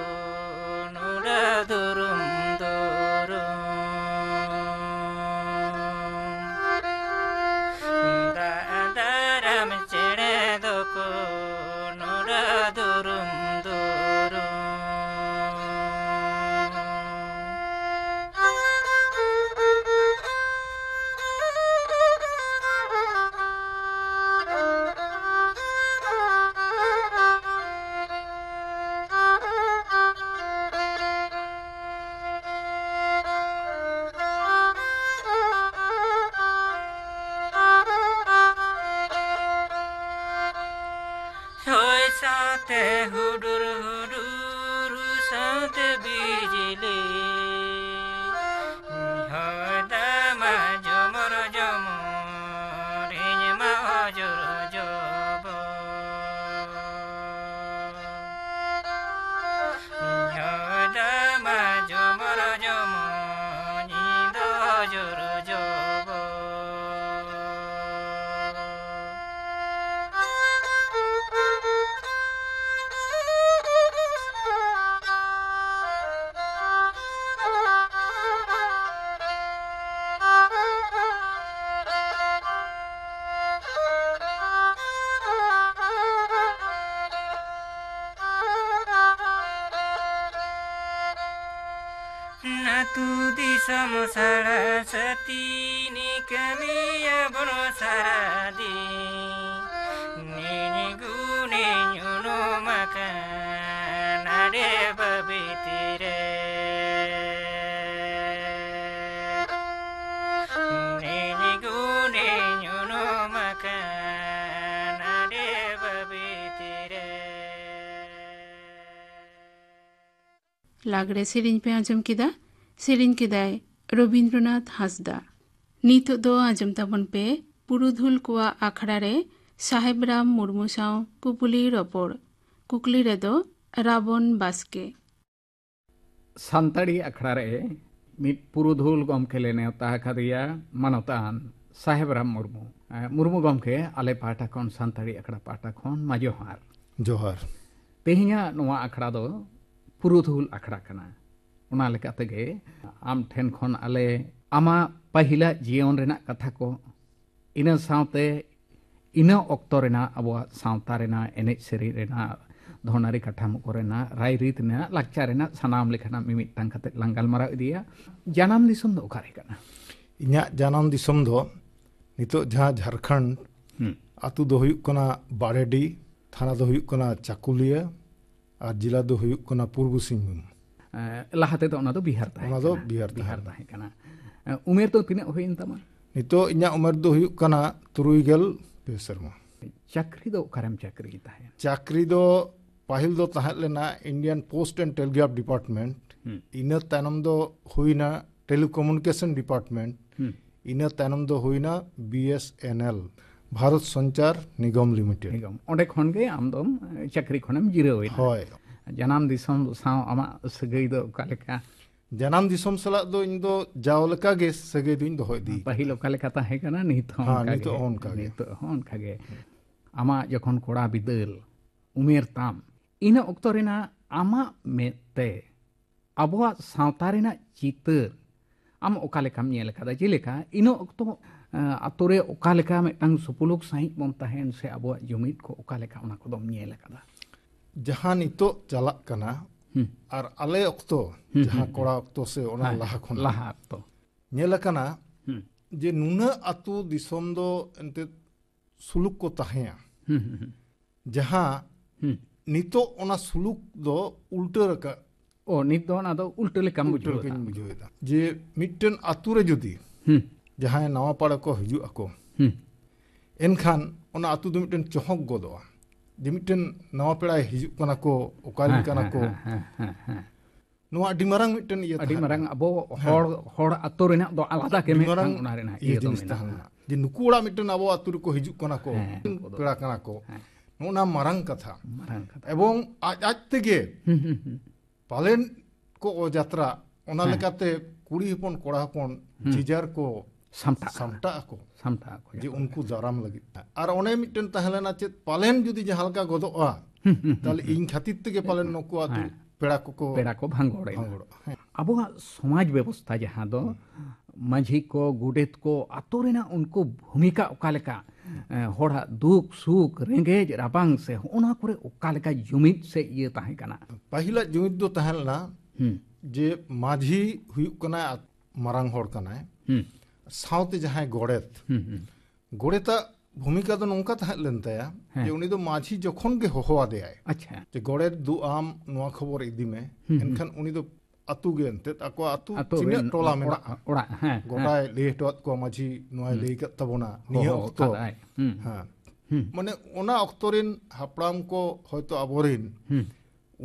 ᱱᱩᱰᱟᱹ ᱫᱩᱨᱩᱢ ᱫᱩᱨᱩᱢ᱾ ᱫᱟᱫᱟᱨᱟᱢ ᱪᱮᱬᱮ ᱫᱚᱠᱚ ᱱᱩᱰᱟᱹ ᱫᱩᱨᱩᱢ ᱫᱩᱨᱩᱢ᱾ ᱦᱩᱰᱩᱨ ᱦᱩᱰᱩᱨ ᱥᱟᱶᱛᱮ ᱵᱤᱡᱽᱞᱤ, ᱦᱚᱭ ᱫᱟᱜ ᱢᱟ ᱡᱚᱢᱚᱨ ᱡᱚᱢᱚᱨ, ᱤᱧ ᱢᱟ ᱚᱡᱚᱨ ᱡᱚᱵᱚᱨ᱾ ᱦᱚᱭ ᱫᱟᱜ ᱢᱟ ᱡᱚᱢᱚᱨ ᱡᱚᱢᱚᱨ, ᱤᱧ ᱫᱚ ᱚᱡᱚᱨ ᱡᱚᱵᱚᱨ᱾ ᱟᱹᱛᱩ ᱫᱤᱥᱚᱢ ᱥᱟᱲᱟ ᱥᱟᱹᱛᱤ ᱱᱤᱠᱟᱹᱢᱤᱭᱟᱵᱚᱱ ᱥᱟᱨᱟ ᱫᱤᱱ᱾ ᱱᱤᱧ ᱜᱩᱱᱤᱧ ᱩᱱᱩᱢ ᱟᱠᱟᱱ ᱟᱰᱮ ᱵᱟᱹᱵᱤᱛᱤ ᱨᱮ᱾ ᱱᱤᱧ ᱜᱩᱱᱤᱧ ᱩᱱᱩᱢ ᱟᱠᱟᱱ ᱟᱰᱮ ᱵᱟᱹᱵᱤᱛᱤ ᱨᱮ᱾ ᱞᱟᱜᱽᱲᱮ ᱥᱮᱨᱮᱧ ᱯᱮ ᱟᱸᱡᱚᱢ ᱠᱮᱫᱟ᱾ ᱥᱮᱨᱮᱧ ᱠᱮᱫᱟᱭ ᱨᱚᱵᱤᱱᱫᱨᱚᱱᱟᱛᱷ ᱦᱟᱸᱥᱫᱟ᱾ ᱱᱤᱛᱚᱜ ᱫᱚ ᱟᱸᱡᱚᱢ ᱛᱟᱵᱚᱱ ᱯᱮ ᱯᱩᱨᱩᱫᱷᱩᱞ ᱠᱚᱣᱟᱜ ᱟᱠᱷᱲᱟ ᱨᱮ ᱥᱟᱦᱮᱵ ᱨᱟᱢ ᱢᱩᱨᱢᱩ ᱥᱟᱶ ᱠᱩᱯᱩᱞᱤ ᱨᱚᱯᱚᱲ᱾ ᱠᱩᱠᱞᱤ ᱨᱮᱫᱚ ᱨᱟᱵᱚᱱ ᱵᱟᱥᱠᱮ᱾ ᱥᱟᱱᱛᱟᱲᱤ ᱟᱠᱷᱲᱟ ᱨᱮ ᱢᱤᱫ ᱯᱩᱨᱩᱫᱷᱩᱞ ᱜᱚᱢᱠᱮ ᱞᱮ ᱱᱮᱣᱛᱟ ᱟᱠᱟᱫᱮᱭᱟ, ᱢᱟᱱᱚᱛᱟᱱ ᱥᱟᱦᱮᱵ ᱨᱟᱢ ᱢᱩᱨᱢᱩ᱾ ᱮ, ᱢᱩᱨᱢᱩ ᱜᱚᱢᱠᱮ, ᱟᱞᱮ ᱯᱟᱦᱴᱟ ᱠᱷᱚᱱ, ᱥᱟᱱᱛᱟᱲᱤ ᱟᱠᱷᱲᱟ ᱯᱟᱦᱴᱟ ᱠᱷᱚᱱ ᱢᱟ ᱡᱚᱦᱟᱨ᱾ ᱡᱚᱦᱟᱨ᱾ ᱛᱮᱦᱮᱧᱟᱜ ᱱᱚᱣᱟ ᱟᱠᱷᱲᱟ ᱫᱚ ᱯᱩᱨᱩᱫᱷᱩᱞ ᱟᱠᱷᱲᱟ ᱠᱟᱱᱟ᱾ ᱚᱱᱟ ᱞᱮᱠᱟ ᱛᱮᱜᱮ ᱟᱢ ᱴᱷᱮᱱ ᱠᱷᱚᱱ ᱟᱞᱮ ᱟᱢᱟᱜ ᱯᱟᱹᱦᱤᱞᱟᱜ ᱡᱤᱭᱚᱱ ᱨᱮᱱᱟᱜ ᱠᱟᱛᱷᱟ ᱠᱚ, ᱤᱱᱟᱹ ᱥᱟᱶᱛᱮ ᱤᱱᱟᱹ ᱚᱠᱛᱚ ᱨᱮᱱᱟᱜ ᱟᱵᱚᱣᱟᱜ ᱥᱟᱶᱛᱟ ᱨᱮᱱᱟᱜ ᱮᱱᱮᱡ ᱥᱮᱨᱮᱧ ᱨᱮᱱᱟᱜ, ᱫᱷᱚᱱᱟᱨᱤ ᱠᱟᱴᱷᱟᱢᱳ ᱠᱚᱨᱮᱱᱟᱜ, ᱨᱟᱭᱨᱤᱛ ᱨᱮᱱᱟᱜ, ᱞᱟᱠᱪᱟᱨ ᱨᱮᱱᱟᱜ ᱥᱟᱱᱟᱢ ᱞᱮᱠᱟᱱᱟᱜ ᱢᱤᱢᱤᱫᱴᱟᱝ ᱠᱟᱛᱮ ᱞᱟᱝ ᱜᱟᱞᱢᱟᱨᱟᱣ ᱤᱫᱤᱭᱟ᱾ ᱡᱟᱱᱟᱢ ᱫᱤᱥᱚᱢ ᱫᱚ ᱚᱠᱟᱨᱮ ᱠᱟᱱᱟ? ᱤᱧᱟᱹᱜ ᱡᱟᱱᱟᱢ ᱫᱤᱥᱚᱢ ᱫᱚ ᱱᱤᱛᱚᱜ ᱡᱟᱦᱟᱸ ᱡᱷᱟᱲᱠᱷᱚᱸᱰ, ᱦᱩᱸ᱾ ᱟᱹᱛᱩ ᱫᱚ ᱦᱩᱭᱩᱜ ᱠᱟᱱᱟ ᱵᱟᱲᱮᱰᱤ, ᱛᱷᱟᱱᱟ ᱫᱚ ᱦᱩᱭᱩᱜ ᱠᱟᱱᱟ ᱪᱟᱠᱩᱞᱤᱭᱟᱹ, ᱟᱨ ᱡᱮᱞᱟ ᱫᱚ ᱦᱩᱭᱩᱜ ᱠᱟᱱᱟ ᱯᱩᱨᱵᱚ ᱥᱤᱝᱵᱷᱩᱢ᱾ ᱮ, ᱞᱟᱦᱟ ᱛᱮᱫᱚ ᱚᱱᱟ ᱫᱚ ᱵᱤᱦᱟᱨ ᱛᱟᱦᱮᱸ ᱚᱱᱟ ᱫᱚ ᱠᱟᱱᱟ᱾ ᱵᱤᱦᱟᱨ ᱵᱤᱦᱟᱨ ᱛᱟᱦᱮᱸ᱾ ᱛᱟᱦᱮᱸ ᱠᱟᱱᱟ᱾ ᱮ, ᱩᱢᱮᱨ ᱫᱚ ᱛᱤᱱᱟᱹᱜ ᱦᱩᱭᱮᱱ ᱛᱟᱢᱟ? ᱱᱤᱛᱚᱜ ᱤᱧᱟᱹᱜ ᱩᱢᱮᱨ ᱫᱚ ᱦᱩᱭᱩᱜ ᱠᱟᱱᱟ ᱛᱩᱨᱩᱭ ᱜᱮᱞ ᱯᱮ ᱥᱮᱨᱢᱟ᱾ ᱪᱟᱹᱠᱨᱤ ᱫᱚ ᱚᱠᱟᱨᱮᱢ ᱪᱟᱹᱠᱨᱤ ᱛᱟᱦᱮᱸᱫ? ᱪᱟᱹᱠᱨᱤ ᱫᱚ ᱯᱟᱹᱦᱤᱞ ᱫᱚ ᱛᱟᱦᱮᱸ ᱞᱮᱱᱟ Indian Post and Telegraph Department, ᱦᱩᱸ᱾ ᱤᱱᱟᱹ ᱛᱟᱭᱱᱚᱢ ᱫᱚ ᱦᱩᱭᱱᱟ Telecommunication Department, ᱦᱩᱸ᱾ ᱤᱱᱟᱹ ᱛᱟᱭᱱᱚᱢ ᱫᱚ ᱦᱩᱭᱱᱟ B S N L, Bharat Sanchar Nigam limited. Nigam. ᱚᱸᱰᱮ ᱠᱷᱚᱱ ᱜᱮ ᱟᱢ ᱫᱚᱢ ᱮ, ᱪᱟᱹᱠᱨᱤ ᱠᱷᱚᱱᱮᱢ ᱡᱤᱨᱟᱹᱣ ᱮᱱᱟ᱾ ᱦᱳᱭ᱾ ᱡᱟᱱᱟᱢ ᱫᱤᱥᱚᱢ ᱥᱟᱶ ᱟᱢᱟᱜ ᱥᱟᱹᱜᱟᱹᱭ ᱫᱚ ᱚᱠᱟ ᱞᱮᱠᱟ? ᱡᱟᱱᱟᱢ ᱫᱤᱥᱚᱢ ᱥᱟᱞᱟᱜ ᱫᱚ ᱤᱧ ᱫᱚ ᱡᱟᱣ ᱞᱮᱠᱟ ᱜᱮ ᱥᱟᱹᱜᱟᱹᱭ ᱫᱚᱧ ᱫᱚᱦᱚ ᱤᱫᱤ᱾ ᱯᱟᱹᱦᱤᱞ ᱚᱠᱟ ᱞᱮᱠᱟ ᱛᱟᱦᱮᱸ ᱠᱟᱱᱟ, ᱱᱤᱛ ᱦᱚᱸ ᱦᱮᱸ, ᱚᱱᱠᱟ ᱱᱤᱛᱚᱜ ᱜᱮ᱾ ᱦᱚᱸ ᱚᱱᱠᱟ ᱜᱮ᱾ ᱱᱤᱛᱚᱜ ᱦᱚᱸ ᱚᱱᱠᱟ ᱜᱮ᱾ ᱟᱢᱟᱜ ᱡᱚᱠᱷᱚᱱ ᱠᱚᱲᱟ ᱵᱤᱫᱟᱹᱞ ᱩᱢᱮᱨ ᱛᱟᱢ, ᱤᱱᱟᱹ ᱚᱠᱛᱚ ᱨᱮᱱᱟᱜ ᱟᱢᱟᱜ ᱢᱮᱫ ᱛᱮ ᱟᱵᱚᱣᱟᱜ ᱥᱟᱶᱛᱟ ᱨᱮᱱᱟᱜ ᱪᱤᱛᱟᱹᱨ ᱟᱢ ᱚᱠᱟ ᱞᱮᱠᱟᱢ ᱧᱮᱞ ᱟᱠᱟᱫᱟ? ᱡᱮᱞᱮᱠᱟ ᱤᱱᱟᱹ ᱚᱠᱛᱚ, ᱮ, ᱟᱛᱳ ᱨᱮ ᱚᱠᱟ ᱞᱮᱠᱟ ᱢᱤᱫᱴᱟᱝ ᱥᱩᱯᱩᱞᱩᱠ ᱥᱟᱺᱦᱤᱡ ᱵᱚᱱ ᱛᱟᱦᱮᱱ ᱥᱮ ᱟᱵᱚᱣᱟᱜ ᱡᱩᱢᱤᱫ ᱠᱚ ᱚᱠᱟ ᱞᱮᱠᱟ, ᱚᱱᱟ ᱠᱚᱫᱚᱢ ᱧᱮᱞ ᱟᱠᱟᱫᱟ? ᱡᱟᱦᱟᱸ ᱱᱤᱛᱚᱜ ᱪᱟᱞᱟᱜ ᱠᱟᱱᱟ ᱦᱩᱸ᱾ ᱟᱨ ᱟᱞᱮ ᱚᱠᱛᱚ ᱦᱩᱸ, ᱡᱟᱦᱟᱸ ᱦᱩᱸ, ᱠᱚᱲᱟ ᱚᱠᱛᱚ ᱥᱮ ᱚᱱᱟ ᱦᱮᱸ, ᱞᱟᱦᱟ ᱠᱷᱚᱱ ᱞᱟᱦᱟ ᱚᱠᱛᱚ᱾ ᱧᱮᱞ ᱟᱠᱟᱱᱟ ᱦᱩᱸ᱾ ᱡᱮ ᱱᱩᱱᱟᱹᱜ ᱟᱹᱛᱩ ᱫᱤᱥᱚᱢ ᱫᱚ ᱮᱱᱛᱮᱫ ᱥᱩᱞᱩᱠ ᱠᱚ ᱛᱟᱦᱮᱸᱭᱟ, ᱦᱩᱸ, ᱦᱩᱸ, ᱦᱩᱸ᱾ ᱡᱟᱦᱟᱸ ᱦᱩᱸ᱾ ᱱᱤᱛᱚᱜ ᱚᱱᱟ ᱥᱩᱞᱩᱠ ᱫᱚ ᱩᱞᱴᱟᱹ ᱨᱟᱠᱟᱵ᱾ ᱚ, ᱱᱤᱛ ᱫᱚ ᱚᱱᱟ ᱫᱚ ᱩᱞᱴᱟᱹ ᱞᱮᱠᱟᱢ ᱩᱞᱴᱟᱹ ᱵᱩᱡᱷᱟᱹᱣ ᱞᱮᱠᱟᱧ ᱮᱫᱟ᱾ ᱵᱩᱡᱷᱟᱹᱣ ᱮᱫᱟ ᱡᱮ ᱢᱤᱫᱴᱮᱱ ᱟᱹᱛᱩ ᱨᱮ ᱡᱩᱫᱤ ᱦᱩᱸ᱾ ᱡᱟᱦᱟᱸᱭ ᱱᱟᱣᱟ ᱯᱟᱲᱟ ᱠᱚ ᱦᱤᱡᱩᱜ ᱟᱠᱚ, ᱦᱩᱸ᱾ ᱮᱱᱠᱷᱟᱱ ᱚᱱᱟ ᱟᱹᱛᱩ ᱫᱚ ᱢᱤᱫᱴᱮᱱ ᱪᱚᱦᱚᱠ ᱜᱚᱫᱚᱜᱼᱟ ᱡᱮ ᱢᱤᱫᱴᱮᱱ ᱱᱟᱣᱟ ᱯᱮᱲᱟᱭ ᱦᱤᱡᱩᱜ ᱠᱟᱱᱟ ᱠᱚ, ᱚᱠᱟ ᱨᱮᱱ ᱦᱮᱸ, ᱠᱟᱱᱟ ᱦᱮᱸ, ᱠᱚ᱾ ᱦᱮᱸ, ᱦᱮᱸ, ᱦᱮᱸ, ᱦᱮᱸ᱾ ᱱᱚᱣᱟ ᱟᱹᱰᱤ ᱢᱟᱨᱟᱝ ᱢᱤᱫᱴᱮᱱ ᱤᱭᱟᱹ ᱟᱹᱰᱤ ᱛᱟᱦᱮᱸ ᱢᱟᱨᱟᱝ ᱞᱮᱱᱟ᱾ ᱟᱵᱚ ᱦᱮᱸ᱾ ᱦᱚᱲ, ᱦᱚᱲ ᱟᱛᱳ ᱨᱮᱱᱟᱜ ᱫᱚ ᱟᱞᱟᱫᱟ ᱜᱮ ᱟᱹᱰᱤ ᱢᱤᱫᱴᱟᱝ ᱢᱟᱨᱟᱝ ᱚᱱᱟ ᱨᱮᱱᱟᱜ ᱤᱭᱟᱹ ᱤᱭᱟᱹ ᱫᱚ ᱡᱤᱱᱤᱥ ᱢᱮᱱᱟᱜᱼᱟ᱾ ᱛᱟᱦᱮᱸ ᱞᱮᱱᱟ ᱡᱮ ᱱᱩᱠᱩ ᱚᱲᱟᱜ ᱢᱤᱫᱴᱮᱱ ᱟᱵᱚ ᱟᱹᱛᱩ ᱨᱮᱠᱚ ᱦᱤᱡᱩᱜ ᱠᱟᱱᱟ ᱠᱚ, ᱦᱮᱸ, ᱢᱤᱫᱴᱮᱱ ᱱᱩᱠᱩ ᱫᱚ᱾ ᱯᱮᱲᱟ ᱠᱟᱱᱟ ᱠᱚ᱾ ᱦᱮᱸ᱾ ᱱᱚᱜᱼᱚ ᱱᱟ ᱢᱟᱨᱟᱝ ᱠᱟᱛᱷᱟ᱾ ᱢᱟᱨᱟᱝ ᱠᱟᱛᱷᱟ᱾ ᱮᱵᱚᱝ ᱟᱡ ᱟᱡ ᱛᱮᱜᱮ ᱦᱩᱸ, ᱦᱩᱸ, ᱦᱩᱸ᱾ ᱯᱟᱞᱮᱱ ᱠᱚ ᱚᱡᱟᱛᱨᱟ, ᱚᱱᱟ ᱦᱮᱸ᱾ ᱞᱮᱠᱟᱛᱮ ᱠᱩᱲᱤ ᱦᱚᱯᱚᱱ ᱠᱚᱲᱟ ᱦᱚᱯᱚᱱ ᱦᱩᱸ᱾ ᱡᱮᱡᱟᱨ ᱠᱚ ᱥᱟᱢᱴᱟᱜᱼᱟ᱾ ᱥᱟᱢᱴᱟᱜ ᱟᱠᱚ ᱥᱟᱢᱴᱟᱜ ᱟᱠᱚ ᱡᱮ ᱡᱚᱛᱚ᱾ ᱩᱱᱠᱩ ᱫᱟᱨᱟᱢ ᱞᱟᱹᱜᱤᱫ᱾ ᱟᱨ ᱚᱱᱮ ᱢᱤᱫᱴᱮᱱ ᱛᱟᱦᱮᱸ ᱞᱮᱱᱟ ᱪᱮᱫ, ᱯᱟᱞᱮᱱ ᱡᱩᱫᱤ ᱡᱟᱦᱟᱸ ᱞᱮᱠᱟ ᱜᱚᱫᱚᱜᱼᱟ, ᱦᱩᱸ, ᱦᱩᱸ, ᱦᱩᱸ, ᱛᱟᱦᱞᱮ ᱦᱩᱸ᱾ ᱤᱧ ᱠᱷᱟᱹᱛᱤᱨ ᱛᱮᱜᱮ ᱯᱟᱞᱮᱱ ᱱᱩᱠᱩ ᱟᱹᱛᱩ ᱦᱮᱸ᱾ ᱯᱮᱲᱟ ᱠᱚᱠᱚ ᱯᱮᱲᱟ ᱠᱚ ᱵᱷᱟᱸᱜᱚᱲ ᱮᱱᱟ᱾ ᱵᱷᱟᱸᱜᱚᱲᱚᱜᱼᱟ᱾ ᱦᱮᱸ᱾ ᱟᱵᱚᱣᱟᱜ ᱥᱚᱢᱟᱡᱽ ᱵᱮᱵᱚᱥᱛᱷᱟ ᱡᱟᱦᱟᱸ ᱫᱚ ᱢᱟᱹᱡᱷᱤ ᱠᱚ, ᱜᱚᱰᱮᱛ ᱠᱚ, ᱟᱛᱳ ᱨᱮᱱᱟᱜ ᱩᱱᱠᱩ ᱵᱷᱩᱢᱤᱠᱟ ᱚᱠᱟ ᱞᱮᱠᱟ, ᱮ, ᱦᱚᱲᱟᱜ ᱫᱩᱠ ᱥᱩᱠ, ᱨᱮᱸᱜᱮᱡ ᱨᱟᱵᱟᱝ ᱥᱮ ᱦᱚᱸᱜᱼᱚ ᱱᱚᱣᱟ ᱠᱚᱨᱮ ᱚᱠᱟ ᱞᱮᱠᱟ ᱡᱩᱢᱤᱫ ᱥᱮ ᱤᱭᱟᱹ ᱛᱟᱦᱮᱸ ᱠᱟᱱᱟ? ᱯᱟᱹᱦᱤᱞᱟᱜ ᱡᱩᱢᱤᱫ ᱫᱚ ᱛᱟᱦᱮᱸ ᱞᱮᱱᱟ ᱦᱩᱸ᱾ ᱡᱮ ᱢᱟᱹᱡᱷᱤ ᱦᱩᱭᱩᱜ ᱠᱟᱱᱟᱭ ᱟᱛ-, ᱢᱟᱨᱟᱝ ᱦᱚᱲ ᱠᱟᱱᱟᱭ, ᱦᱩᱸ᱾ ᱥᱟᱶᱛᱮ ᱡᱟᱦᱟᱸᱭ ᱜᱚᱰᱮᱛ, ᱦᱩᱸ, ᱦᱩᱸ᱾ ᱜᱚᱰᱮᱛᱟᱜ ᱵᱷᱩᱢᱤᱠᱟ ᱫᱚ ᱱᱚᱝᱠᱟ ᱛᱟᱦᱮᱸ ᱞᱮᱱ ᱛᱟᱭᱟ ᱦᱮᱸ᱾ ᱡᱮ ᱩᱱᱤ ᱫᱚ ᱢᱟᱹᱡᱷᱤ ᱡᱚᱠᱷᱚᱱ ᱜᱮ ᱦᱚᱦᱚ ᱟᱫᱮᱭᱟᱭ ᱟᱪᱪᱷᱟ᱾ ᱡᱮ, "ᱜᱚᱰᱮᱛ, ᱫᱩ ᱟᱢ ᱱᱚᱣᱟ ᱠᱷᱚᱵᱚᱨ ᱤᱫᱤ ᱢᱮ", ᱦᱩᱸ, ᱦᱩᱸ᱾ ᱮᱱᱠᱷᱟᱱ ᱩᱱᱤ ᱫᱚ ᱟᱹᱛᱩ ᱜᱮ ᱮᱱᱛᱮᱫ ᱟᱠᱚ ᱟᱹᱛᱩ ᱟᱹᱛᱩ ᱛᱤᱱᱟᱹᱜ ᱨᱮᱱ ᱴᱚᱞᱟ ᱚᱲᱟᱜ, ᱢᱮᱱᱟᱜᱼᱟ, ᱚᱲᱟᱜ, ᱦᱮᱸ, ᱦᱮᱸ᱾ ᱜᱚᱴᱟᱭ ᱞᱟᱹᱭ ᱦᱚᱴᱚ ᱟᱫ ᱠᱚᱣᱟ, "ᱢᱟᱹᱡᱷᱤ ᱱᱚᱣᱟᱭ ᱦᱩᱸ᱾ ᱞᱟᱹᱭ ᱟᱠᱟᱫ ᱛᱟᱵᱚᱱᱟ ᱱᱤᱭᱟᱹ ᱦᱚᱦᱚ ᱚᱠᱛᱚ", ᱠᱟᱫᱟᱭ᱾ ᱦᱩᱸ᱾ ᱦᱮᱸ, ᱦᱩᱸ᱾ ᱢᱟᱱᱮ ᱚᱱᱟ ᱚᱠᱛᱚ ᱨᱮᱱ ᱦᱟᱯᱲᱟᱢ ᱠᱚ ᱦᱚᱭᱛᱳ ᱟᱵᱚᱨᱮᱱ ᱦᱩᱸ᱾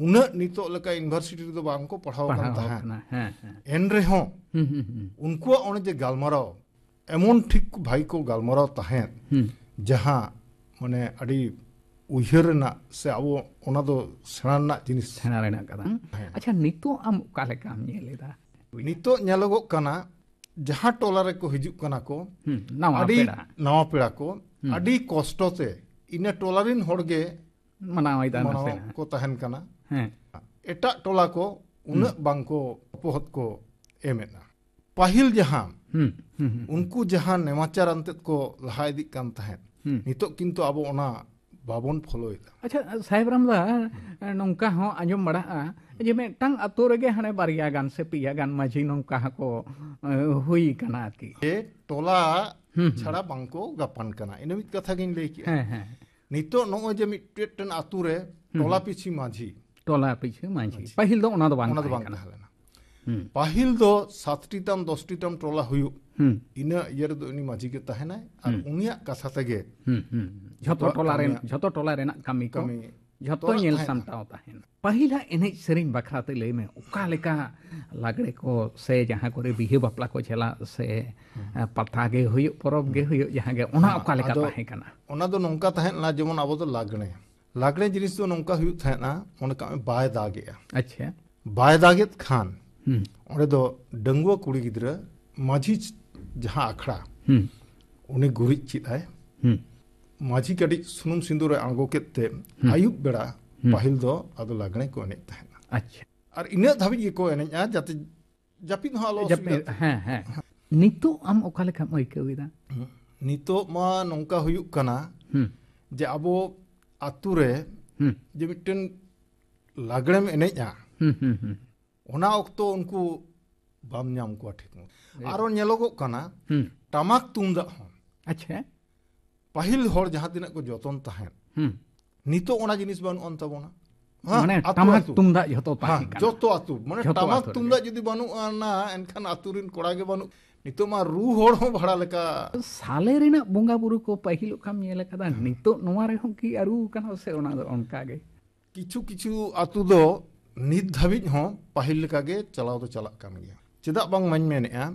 ᱩᱱᱟᱹᱜ ᱱᱤᱛᱚᱜ ᱞᱮᱠᱟ ᱤᱭᱩᱱᱤᱵᱷᱟᱨᱥᱤᱴᱤ ᱨᱮᱫᱚ ᱵᱟᱝ ᱠᱚ ᱯᱟᱲᱦᱟᱣ ᱟᱠᱟᱱ ᱯᱟᱲᱦᱟᱣ ᱛᱟᱦᱮᱸᱫ᱾ ᱠᱟᱱᱟ᱾ ᱦᱮᱸ, ᱦᱮᱸ᱾ ᱮᱱ ᱨᱮᱦᱚᱸ ᱦᱩᱸ, ᱦᱩᱸ, ᱦᱩᱸ᱾ ᱩᱱᱠᱩᱣᱟᱜ ᱚᱱᱮ ᱡᱮ ᱜᱟᱞᱢᱟᱨᱟᱣ, ᱮᱢᱚᱱ ᱴᱷᱤᱠ ᱵᱷᱟᱹᱜᱤ ᱠᱚ ᱜᱟᱞᱢᱟᱨᱟᱣ ᱛᱟᱦᱮᱸᱫ, ᱦᱩᱸ᱾ ᱡᱟᱦᱟᱸ ᱢᱟᱱᱮ ᱟᱹᱰᱤ ᱩᱭᱦᱟᱹᱨ ᱨᱮᱱᱟᱜ ᱥᱮ ᱟᱵᱚ ᱚᱱᱟ ᱫᱚ ᱥᱮᱬᱟ ᱨᱮᱱᱟᱜ ᱡᱤᱱᱤᱥ ᱥᱮᱬᱟ ᱨᱮᱱᱟᱜ ᱠᱟᱛᱷᱟ᱾ ᱦᱮᱸ᱾ ᱟᱪᱪᱷᱟ, ᱱᱤᱛᱚᱜ ᱟᱢ ᱚᱠᱟ ᱞᱮᱠᱟᱢ ᱧᱮᱞ ᱮᱫᱟ? ᱱᱤᱛᱚᱜ ᱧᱮᱞᱚᱜᱚᱜ ᱠᱟᱱᱟ, ᱡᱟᱦᱟᱸ ᱴᱚᱞᱟ ᱨᱮᱠᱚ ᱦᱤᱡᱩᱜ ᱠᱟᱱᱟ ᱠᱚ, ᱦᱩᱸ, ᱱᱟᱣᱟ ᱟᱹᱰᱤ ᱯᱮᱲᱟ᱾ ᱱᱟᱣᱟ ᱯᱮᱲᱟ ᱠᱚ, ᱦᱩᱸ᱾ ᱟᱹᱰᱤ ᱠᱚᱥᱴᱚ ᱛᱮ ᱤᱱᱟᱹ ᱴᱚᱞᱟ ᱨᱮᱱ ᱦᱚᱲ ᱜᱮ ᱢᱟᱱᱟᱣ ᱮᱫᱟ ᱢᱟᱱᱟᱣ ᱱᱟᱥᱮᱱᱟᱜ᱾ ᱠᱚ ᱛᱟᱦᱮᱱ ᱠᱟᱱᱟ᱾ ᱦᱮᱸ᱾ ᱮᱴᱟᱜ ᱴᱚᱞᱟ ᱠᱚ ᱩᱱᱟᱹᱜ ᱦᱩᱸ᱾ ᱵᱟᱝ ᱠᱚ ᱥᱚᱯᱚᱦᱚᱫ ᱠᱚ ᱮᱢᱮᱫᱼᱟ᱾ ᱯᱟᱹᱦᱤᱞ ᱡᱟᱦᱟᱸ ᱦᱩᱸ, ᱦᱩᱸ, ᱦᱩᱸ᱾ ᱩᱱᱠᱩ ᱡᱟᱦᱟᱸ ᱱᱮᱢᱟᱪᱟᱨ ᱟᱱᱛᱮᱫ ᱠᱚ ᱞᱟᱦᱟ ᱤᱫᱤᱜ ᱠᱟᱱ ᱛᱟᱦᱮᱸᱫ, ᱦᱩᱸ᱾ ᱱᱤᱛᱚᱜ ᱠᱤᱱᱛᱩ ᱟᱵᱚ ᱚᱱᱟ ᱵᱟᱵᱚᱱ ᱯᱷᱚᱞᱳᱭᱮᱫᱟ᱾ ᱟᱪᱪᱷᱟ, ᱥᱟᱦᱮᱵᱽ ᱨᱟᱢᱫᱟ, ᱱᱚᱝᱠᱟ ᱦᱚᱸ ᱟᱸᱡᱚᱢ ᱵᱟᱲᱟᱜᱼᱟ ᱡᱮ ᱢᱤᱫᱴᱟᱝ ᱟᱛᱳ ᱨᱮᱜᱮ ᱦᱟᱱᱮ ᱵᱟᱨᱭᱟ ᱜᱟᱱ ᱥᱮ ᱯᱮᱭᱟ ᱜᱟᱱ ᱢᱟᱹᱡᱷᱤ ᱱᱚᱝᱠᱟ ᱦᱚᱸᱠᱚ, ᱮ, ᱦᱩᱭ ᱠᱟᱱᱟ ᱟᱨᱠᱤ᱾ ᱡᱮ ᱴᱚᱞᱟ ᱦᱩᱸ, ᱦᱩᱸ᱾ ᱪᱷᱟᱲᱟ ᱵᱟᱝᱠᱚ ᱜᱟᱯᱟᱱ ᱠᱟᱱᱟ, ᱤᱱᱟᱹ ᱢᱤᱫ ᱠᱟᱛᱷᱟ ᱜᱤᱧ ᱞᱟᱹᱭ ᱠᱮᱜᱼᱟ᱾ ᱦᱮᱸ, ᱦᱮᱸ᱾ ᱱᱤᱛᱚᱜ ᱱᱚᱜᱼᱚᱭ ᱡᱮ ᱢᱤᱫᱴᱮᱱ ᱟᱹᱛᱩ ᱨᱮ ᱦᱩᱸ, ᱴᱚᱞᱟ ᱦᱩᱸ᱾ ᱯᱤᱪᱷᱤ ᱢᱟᱹᱡᱷᱤ, ᱴᱚᱞᱟ ᱯᱤᱪᱷᱤ ᱢᱟᱹᱡᱷᱤ᱾ ᱢᱟᱹᱡᱷᱤ᱾ ᱯᱟᱹᱦᱤᱞ ᱫᱚ ᱚᱱᱟ ᱫᱚ ᱵᱟᱝ ᱚᱱᱟ ᱫᱚ ᱛᱟᱦᱮᱸ ᱵᱟᱝ ᱠᱟᱱᱟ᱾ ᱛᱟᱦᱮᱸ ᱞᱮᱱᱟ᱾ ᱦᱩᱸ᱾ ᱯᱟᱹᱦᱤᱞ ᱫᱚ ᱥᱟᱛᱴᱤ ᱛᱟᱢ, ᱫᱚᱥᱴᱤ ᱛᱟᱢ ᱴᱚᱞᱟ ᱦᱩᱭᱩᱜ, ᱦᱩᱸ᱾ ᱤᱱᱟᱹ ᱤᱭᱟᱹ ᱨᱮᱫᱚ ᱩᱱᱤ ᱢᱟᱹᱡᱷᱤ ᱜᱮ ᱛᱟᱦᱮᱱᱟᱭ ᱟᱨ ᱦᱩᱸ᱾ ᱩᱱᱤᱭᱟᱜ ᱠᱟᱛᱷᱟ ᱛᱮᱜᱮ ᱦᱩᱸ, ᱦᱩᱸ᱾ ᱡᱷᱚᱛᱚ ᱡᱷᱚᱛᱚᱣᱟᱜ ᱴᱚᱞᱟ ᱨᱮᱱ, ᱠᱟᱹᱢᱤᱭᱟᱜ ᱡᱷᱚᱛᱚ ᱴᱚᱞᱟ ᱨᱮᱱᱟᱜ ᱠᱟᱹᱢᱤ ᱠᱚ ᱠᱟᱹᱢᱤ ᱡᱷᱚᱛᱚ ᱛᱚᱨᱟᱜ ᱧᱮᱞ ᱛᱟᱦᱮᱱᱟ᱾ ᱥᱟᱢᱴᱟᱣ ᱛᱟᱦᱮᱱᱟ᱾ ᱯᱟᱹᱦᱤᱞᱟᱜ ᱮᱱᱮᱡ ᱥᱮᱨᱮᱧ ᱵᱟᱠᱷᱨᱟ ᱛᱮ ᱞᱟᱹᱭ ᱢᱮ, ᱚᱠᱟ ᱞᱮᱠᱟ ᱞᱟᱜᱽᱲᱮ ᱠᱚ ᱥᱮ ᱡᱟᱦᱟᱸ ᱠᱚᱨᱮ ᱵᱤᱦᱟᱹ ᱵᱟᱯᱞᱟ ᱠᱚ ᱪᱟᱞᱟᱜ ᱥᱮ, ᱦᱩᱸ᱾ ᱮ, ᱯᱟᱛᱟ ᱜᱮ ᱦᱩᱭᱩᱜ, ᱯᱚᱨᱚᱵᱽ ᱜᱮ ᱦᱩᱸ᱾ ᱦᱩᱭᱩᱜ, ᱡᱟᱦᱟᱸ ᱜᱮ, ᱚᱱᱟ ᱦᱮᱸ, ᱚᱠᱟ ᱞᱮᱠᱟ ᱟᱫᱚ ᱛᱟᱦᱮᱸ ᱠᱟᱱᱟ? ᱚᱱᱟ ᱫᱚ ᱱᱚᱝᱠᱟ ᱛᱟᱦᱮᱸ ᱞᱮᱱᱟ, ᱡᱮᱢᱚᱱ ᱟᱵᱚ ᱫᱚ ᱞᱟᱜᱽᱲᱮ, ᱞᱟᱜᱽᱲᱮ ᱡᱤᱱᱤᱥ ᱫᱚ ᱱᱚᱝᱠᱟ ᱦᱩᱭᱩᱜ ᱛᱟᱦᱮᱸᱱᱟ, ᱢᱚᱱᱮ ᱠᱟᱜ ᱢᱮ ᱵᱟᱭ ᱫᱟᱜᱮᱜᱼᱟ᱾ ᱟᱪᱪᱷᱟ᱾ ᱵᱟᱭ ᱫᱟᱜᱮᱫ ᱠᱷᱟᱱ ᱦᱩᱸ᱾ ᱚᱸᱰᱮ ᱫᱚ ᱰᱟᱺᱜᱩᱣᱟᱹ ᱠᱩᱲᱤ ᱜᱤᱫᱽᱨᱟᱹ ᱢᱟᱹᱡᱷᱤ ᱡᱟᱦᱟᱸ ᱟᱠᱷᱲᱟ, ᱦᱩᱸ᱾ ᱩᱱᱤ ᱜᱩᱨᱤᱡ ᱪᱮᱫ ᱟᱭ᱾ ᱦᱩᱸ᱾ ᱢᱟᱹᱡᱷᱤ ᱠᱟᱹᱴᱤᱡ ᱥᱩᱱᱩᱢ ᱥᱤᱸᱫᱩᱨ ᱮ ᱟᱬᱜᱚ ᱠᱮᱫ ᱛᱮ ᱦᱩᱸ᱾ ᱟᱹᱭᱩᱵ ᱵᱮᱲᱟ ᱦᱩᱸ᱾ ᱯᱟᱹᱦᱤᱞ ᱫᱚ ᱟᱫᱚ ᱞᱟᱜᱽᱲᱮ ᱠᱚ ᱮᱱᱮᱡ ᱛᱟᱦᱮᱸᱱᱟ᱾ ᱟᱪᱪᱷᱟ᱾ ᱟᱨ ᱤᱱᱟᱹᱜ ᱫᱷᱟᱹᱵᱤᱡ ᱜᱮᱠᱚ ᱮᱱᱮᱡᱼᱟ, ᱡᱟᱛᱮ ᱡᱟᱹᱯᱤᱫ ᱦᱚᱸ ᱟᱞᱚ ᱡᱟᱹᱯᱤᱫ, ᱚᱥᱩᱵᱤᱫᱷᱟ᱾ ᱦᱮᱸ, ᱦᱮᱸ᱾ ᱱᱤᱛᱚᱜ ᱟᱢ ᱚᱠᱟ ᱞᱮᱠᱟᱢ ᱟᱹᱭᱠᱟᱹᱣ ᱮᱫᱟ? ᱱᱤᱛᱚᱜ ᱢᱟ ᱱᱚᱝᱠᱟ ᱦᱩᱭᱩᱜ ᱠᱟᱱᱟ ᱦᱩᱸ᱾ ᱡᱮ ᱟᱵᱚ ᱟᱛᱳ ᱨᱮ ᱦᱩᱸ᱾ ᱡᱮ ᱢᱤᱫᱴᱮᱱ ᱞᱟᱜᱽᱲᱮᱢ ᱮᱱᱮᱡᱼᱟ, ᱦᱩᱸ, ᱦᱩᱸ, ᱦᱩᱸ᱾ ᱚᱱᱟ ᱚᱠᱛᱚ ᱩᱱᱠᱩ ᱵᱟᱢ ᱧᱟᱢ ᱠᱚᱣᱟ ᱴᱷᱤᱠ ᱢᱚᱛᱚ᱾ ᱦᱩᱸ᱾ ᱟᱨᱚ ᱧᱮᱞᱚᱜᱚᱜ ᱠᱟᱱᱟ ᱦᱩᱸ᱾ ᱴᱟᱢᱟᱠ ᱛᱩᱢᱫᱟᱜ ᱦᱚᱸ᱾ ᱟᱪᱪᱷᱟ᱾ ᱯᱟᱹᱦᱤᱞ ᱦᱚᱲ ᱡᱟᱦᱟᱸ ᱛᱤᱱᱟᱹᱜ ᱠᱚ ᱡᱚᱛᱚᱱ ᱛᱟᱦᱮᱸᱫ, ᱦᱩᱸ᱾ ᱱᱤᱛᱚᱜ ᱚᱱᱟ ᱡᱤᱱᱤᱥ ᱵᱟᱹᱱᱩᱜ ᱟᱱ ᱛᱟᱵᱚᱱᱟ᱾ ᱦᱮᱸ, ᱢᱟᱱᱮ ᱟᱛᱳ ᱴᱟᱢᱟᱠ ᱟᱛᱳ᱾ ᱛᱩᱢᱫᱟᱜ ᱡᱷᱚᱛᱚ ᱦᱮᱸ, ᱛᱟᱦᱮᱸ ᱠᱟᱱᱟ᱾ ᱡᱚᱛᱚ ᱟᱛᱳ᱾ ᱢᱟᱱᱮ ᱡᱷᱚᱛᱚ ᱴᱟᱢᱟᱠ ᱟᱛᱳ ᱨᱮᱜᱮ᱾ ᱛᱩᱢᱫᱟᱜ ᱡᱩᱫᱤ ᱵᱟᱹᱱᱩᱜ ᱟᱱᱟ, ᱮᱱᱠᱷᱟᱱ ᱟᱛᱳ ᱨᱮᱱ ᱠᱚᱲᱟ ᱜᱮ ᱵᱟᱹᱱᱩᱜ, ᱱᱤᱛᱚᱜ ᱢᱟ ᱨᱩ ᱦᱚᱲ ᱦᱚᱸ ᱵᱷᱟᱲᱟ ᱞᱮᱠᱟ᱾ ᱥᱟᱞᱮ ᱨᱮᱱᱟᱜ ᱵᱚᱸᱜᱟ ᱵᱩᱨᱩ ᱠᱚ ᱯᱟᱹᱦᱤᱞ ᱚᱠᱟᱢ ᱧᱮᱞ ᱟᱠᱟᱫᱟ? ᱱᱤᱛᱚᱜ ᱱᱚᱣᱟ ᱨᱮᱦᱚᱸ ᱠᱤ ᱟᱹᱨᱩ ᱟᱠᱟᱱᱟ ᱥᱮ ᱚᱱᱟ ᱫᱚ ᱚᱱᱠᱟ ᱜᱮ? ᱠᱤᱪᱷᱩ ᱠᱤᱪᱷᱩ ᱟᱛᱳ ᱫᱚ ᱱᱤᱛ ᱫᱷᱟᱹᱵᱤᱡ ᱦᱚᱸ ᱯᱟᱹᱦᱤᱞ ᱞᱮᱠᱟ ᱜᱮ ᱪᱟᱞᱟᱣ ᱫᱚ ᱪᱟᱞᱟᱜ ᱠᱟᱱ ᱜᱮᱭᱟ᱾ ᱪᱮᱫᱟᱜ ᱵᱟᱝ ᱢᱟᱧ ᱢᱮᱱᱮᱫᱼᱟ,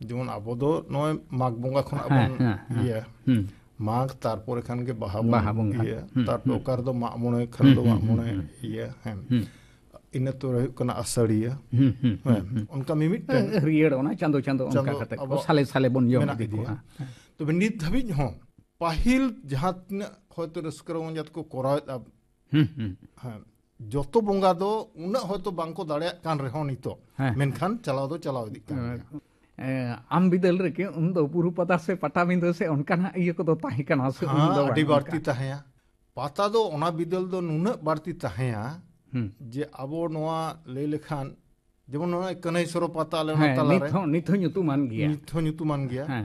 ᱡᱮᱢᱚᱱ ᱟᱵᱚ ᱫᱚ ᱱᱚᱜᱼᱚᱭ ᱢᱟᱜᱽ ᱵᱚᱸᱜᱟ ᱠᱷᱚᱱᱟᱜ ᱦᱮᱸ, ᱵᱚᱱ ᱦᱮᱸ, ᱦᱮᱸ᱾ ᱤᱭᱟᱹ, ᱦᱩᱸ᱾ ᱢᱟᱜᱽ, ᱛᱟᱨᱯᱚᱨᱮ ᱠᱷᱟᱱ ᱜᱮ ᱵᱟᱦᱟ ᱵᱚᱱ ᱵᱟᱦᱟ ᱵᱚᱸᱜᱟ᱾ ᱤᱭᱟᱹ, ᱦᱩᱸ, ᱛᱟᱨᱯᱚᱨᱮ ᱦᱩᱸ᱾ ᱚᱠᱟ ᱨᱮᱫᱚ ᱢᱟᱜ ᱢᱚᱬᱮ ᱠᱷᱟᱱ ᱦᱩᱸ, ᱫᱚ ᱦᱩᱸ, ᱢᱟᱜ ᱦᱩᱸ, ᱢᱚᱬᱮ ᱦᱩᱸ᱾ ᱤᱭᱟᱹ, ᱦᱮᱸ᱾ ᱦᱩᱸ᱾ ᱤᱱᱟᱹ ᱛᱚᱨᱮ ᱦᱩᱭᱩᱜ ᱠᱟᱱᱟ ᱟᱥᱟᱲᱤᱭᱟᱹ᱾ ᱦᱩᱸ, ᱦᱩᱸ, ᱦᱮᱸ, ᱦᱩᱸ᱾ ᱚᱱᱠᱟ ᱢᱤᱢᱤᱫᱴᱟᱝ ᱦᱮᱸ, ᱦᱟᱹᱨᱭᱟᱹᱲ ᱚᱱᱟ ᱪᱟᱸᱫᱚ, ᱪᱟᱸᱫᱚ ᱚᱱᱠᱟ ᱪᱟᱸᱫᱚ ᱠᱟᱛᱮ ᱠᱚ ᱟᱵᱚᱣᱟᱜ ᱥᱟᱞᱮ ᱥᱟᱞᱮ ᱵᱚᱱ ᱡᱚᱢ ᱢᱮᱱᱟᱜ ᱤᱫᱤ ᱤᱫᱤᱭᱟ᱾ ᱠᱚᱣᱟ᱾ ᱛᱚᱵᱮ ᱱᱤᱛ ᱫᱷᱟᱹᱵᱤᱡ ᱦᱚᱸ ᱯᱟᱹᱦᱤᱞ ᱡᱟᱦᱟᱸ ᱛᱤᱱᱟᱹᱜ ᱦᱚᱭᱛᱳ ᱨᱟᱹᱥᱠᱟᱹ ᱨᱚᱢᱚᱡᱽ ᱟᱛᱮ ᱠᱚ ᱠᱚᱨᱟᱣᱮᱫᱼᱟ, ᱦᱩᱸ, ᱦᱩᱸ᱾ ᱦᱮᱸ, ᱡᱚᱛᱚ ᱵᱚᱸᱜᱟ ᱫᱚ ᱩᱱᱟᱹᱜ ᱦᱚᱭᱛᱳ ᱵᱟᱝᱠᱚ ᱫᱟᱲᱮᱭᱟᱜ ᱠᱟᱱ ᱨᱮᱦᱚᱸ ᱱᱤᱛᱚᱜ, ᱦᱮᱸ᱾ ᱢᱮᱱᱠᱷᱟᱱ ᱪᱟᱞᱟᱣ ᱫᱚ ᱪᱟᱞᱟᱣ ᱤᱫᱤᱜ ᱠᱟᱱ ᱜᱮᱭᱟ᱾ ᱮ, ᱟᱢ ᱵᱤᱫᱟᱹᱞ ᱨᱮᱠᱤ ᱩᱱᱫᱚ ᱵᱩᱨᱩ ᱯᱟᱛᱟ ᱥᱮ ᱯᱟᱴᱟᱵᱤᱸᱫᱟᱹ ᱥᱮ ᱚᱱᱠᱟᱱᱟᱜ ᱤᱭᱟᱹ ᱠᱚᱫᱚ ᱛᱟᱦᱮᱸ ᱠᱟᱱᱟ ᱥᱮ? ᱦᱮᱸ, ᱩᱱᱫᱚ ᱟᱹᱰᱤ ᱵᱟᱝ ᱵᱟᱹᱲᱛᱤ ᱚᱱᱠᱟ? ᱛᱟᱦᱮᱸᱭᱟ᱾ ᱯᱟᱛᱟ ᱫᱚ ᱚᱱᱟ ᱵᱤᱫᱟᱹᱞ ᱫᱚ ᱱᱩᱱᱟᱹᱜ ᱵᱟᱹᱲᱛᱤ ᱛᱟᱦᱮᱸᱭᱟ ᱦᱩᱸ᱾ ᱡᱮ ᱟᱵᱚ ᱱᱚᱣᱟ ᱞᱟᱹᱭ ᱞᱮᱠᱷᱟᱱ ᱡᱮᱢᱚᱱ ᱱᱚᱜᱼᱚᱭ ᱠᱟᱹᱱᱟᱹᱭᱥᱚᱨᱚ ᱯᱟᱛᱟ ᱟᱞᱮ ᱚᱱᱟ ᱦᱮᱸ, ᱛᱟᱞᱟᱨᱮ᱾ ᱱᱤᱛ ᱦᱚᱸ, ᱱᱤᱛ ᱦᱚᱸ ᱧᱩᱛᱩᱢᱟᱱ ᱜᱮᱭᱟ᱾ ᱱᱤᱛ ᱦᱚᱸ ᱧᱩᱛᱩᱢᱟᱱ ᱜᱮᱭᱟ᱾ ᱦᱮᱸ᱾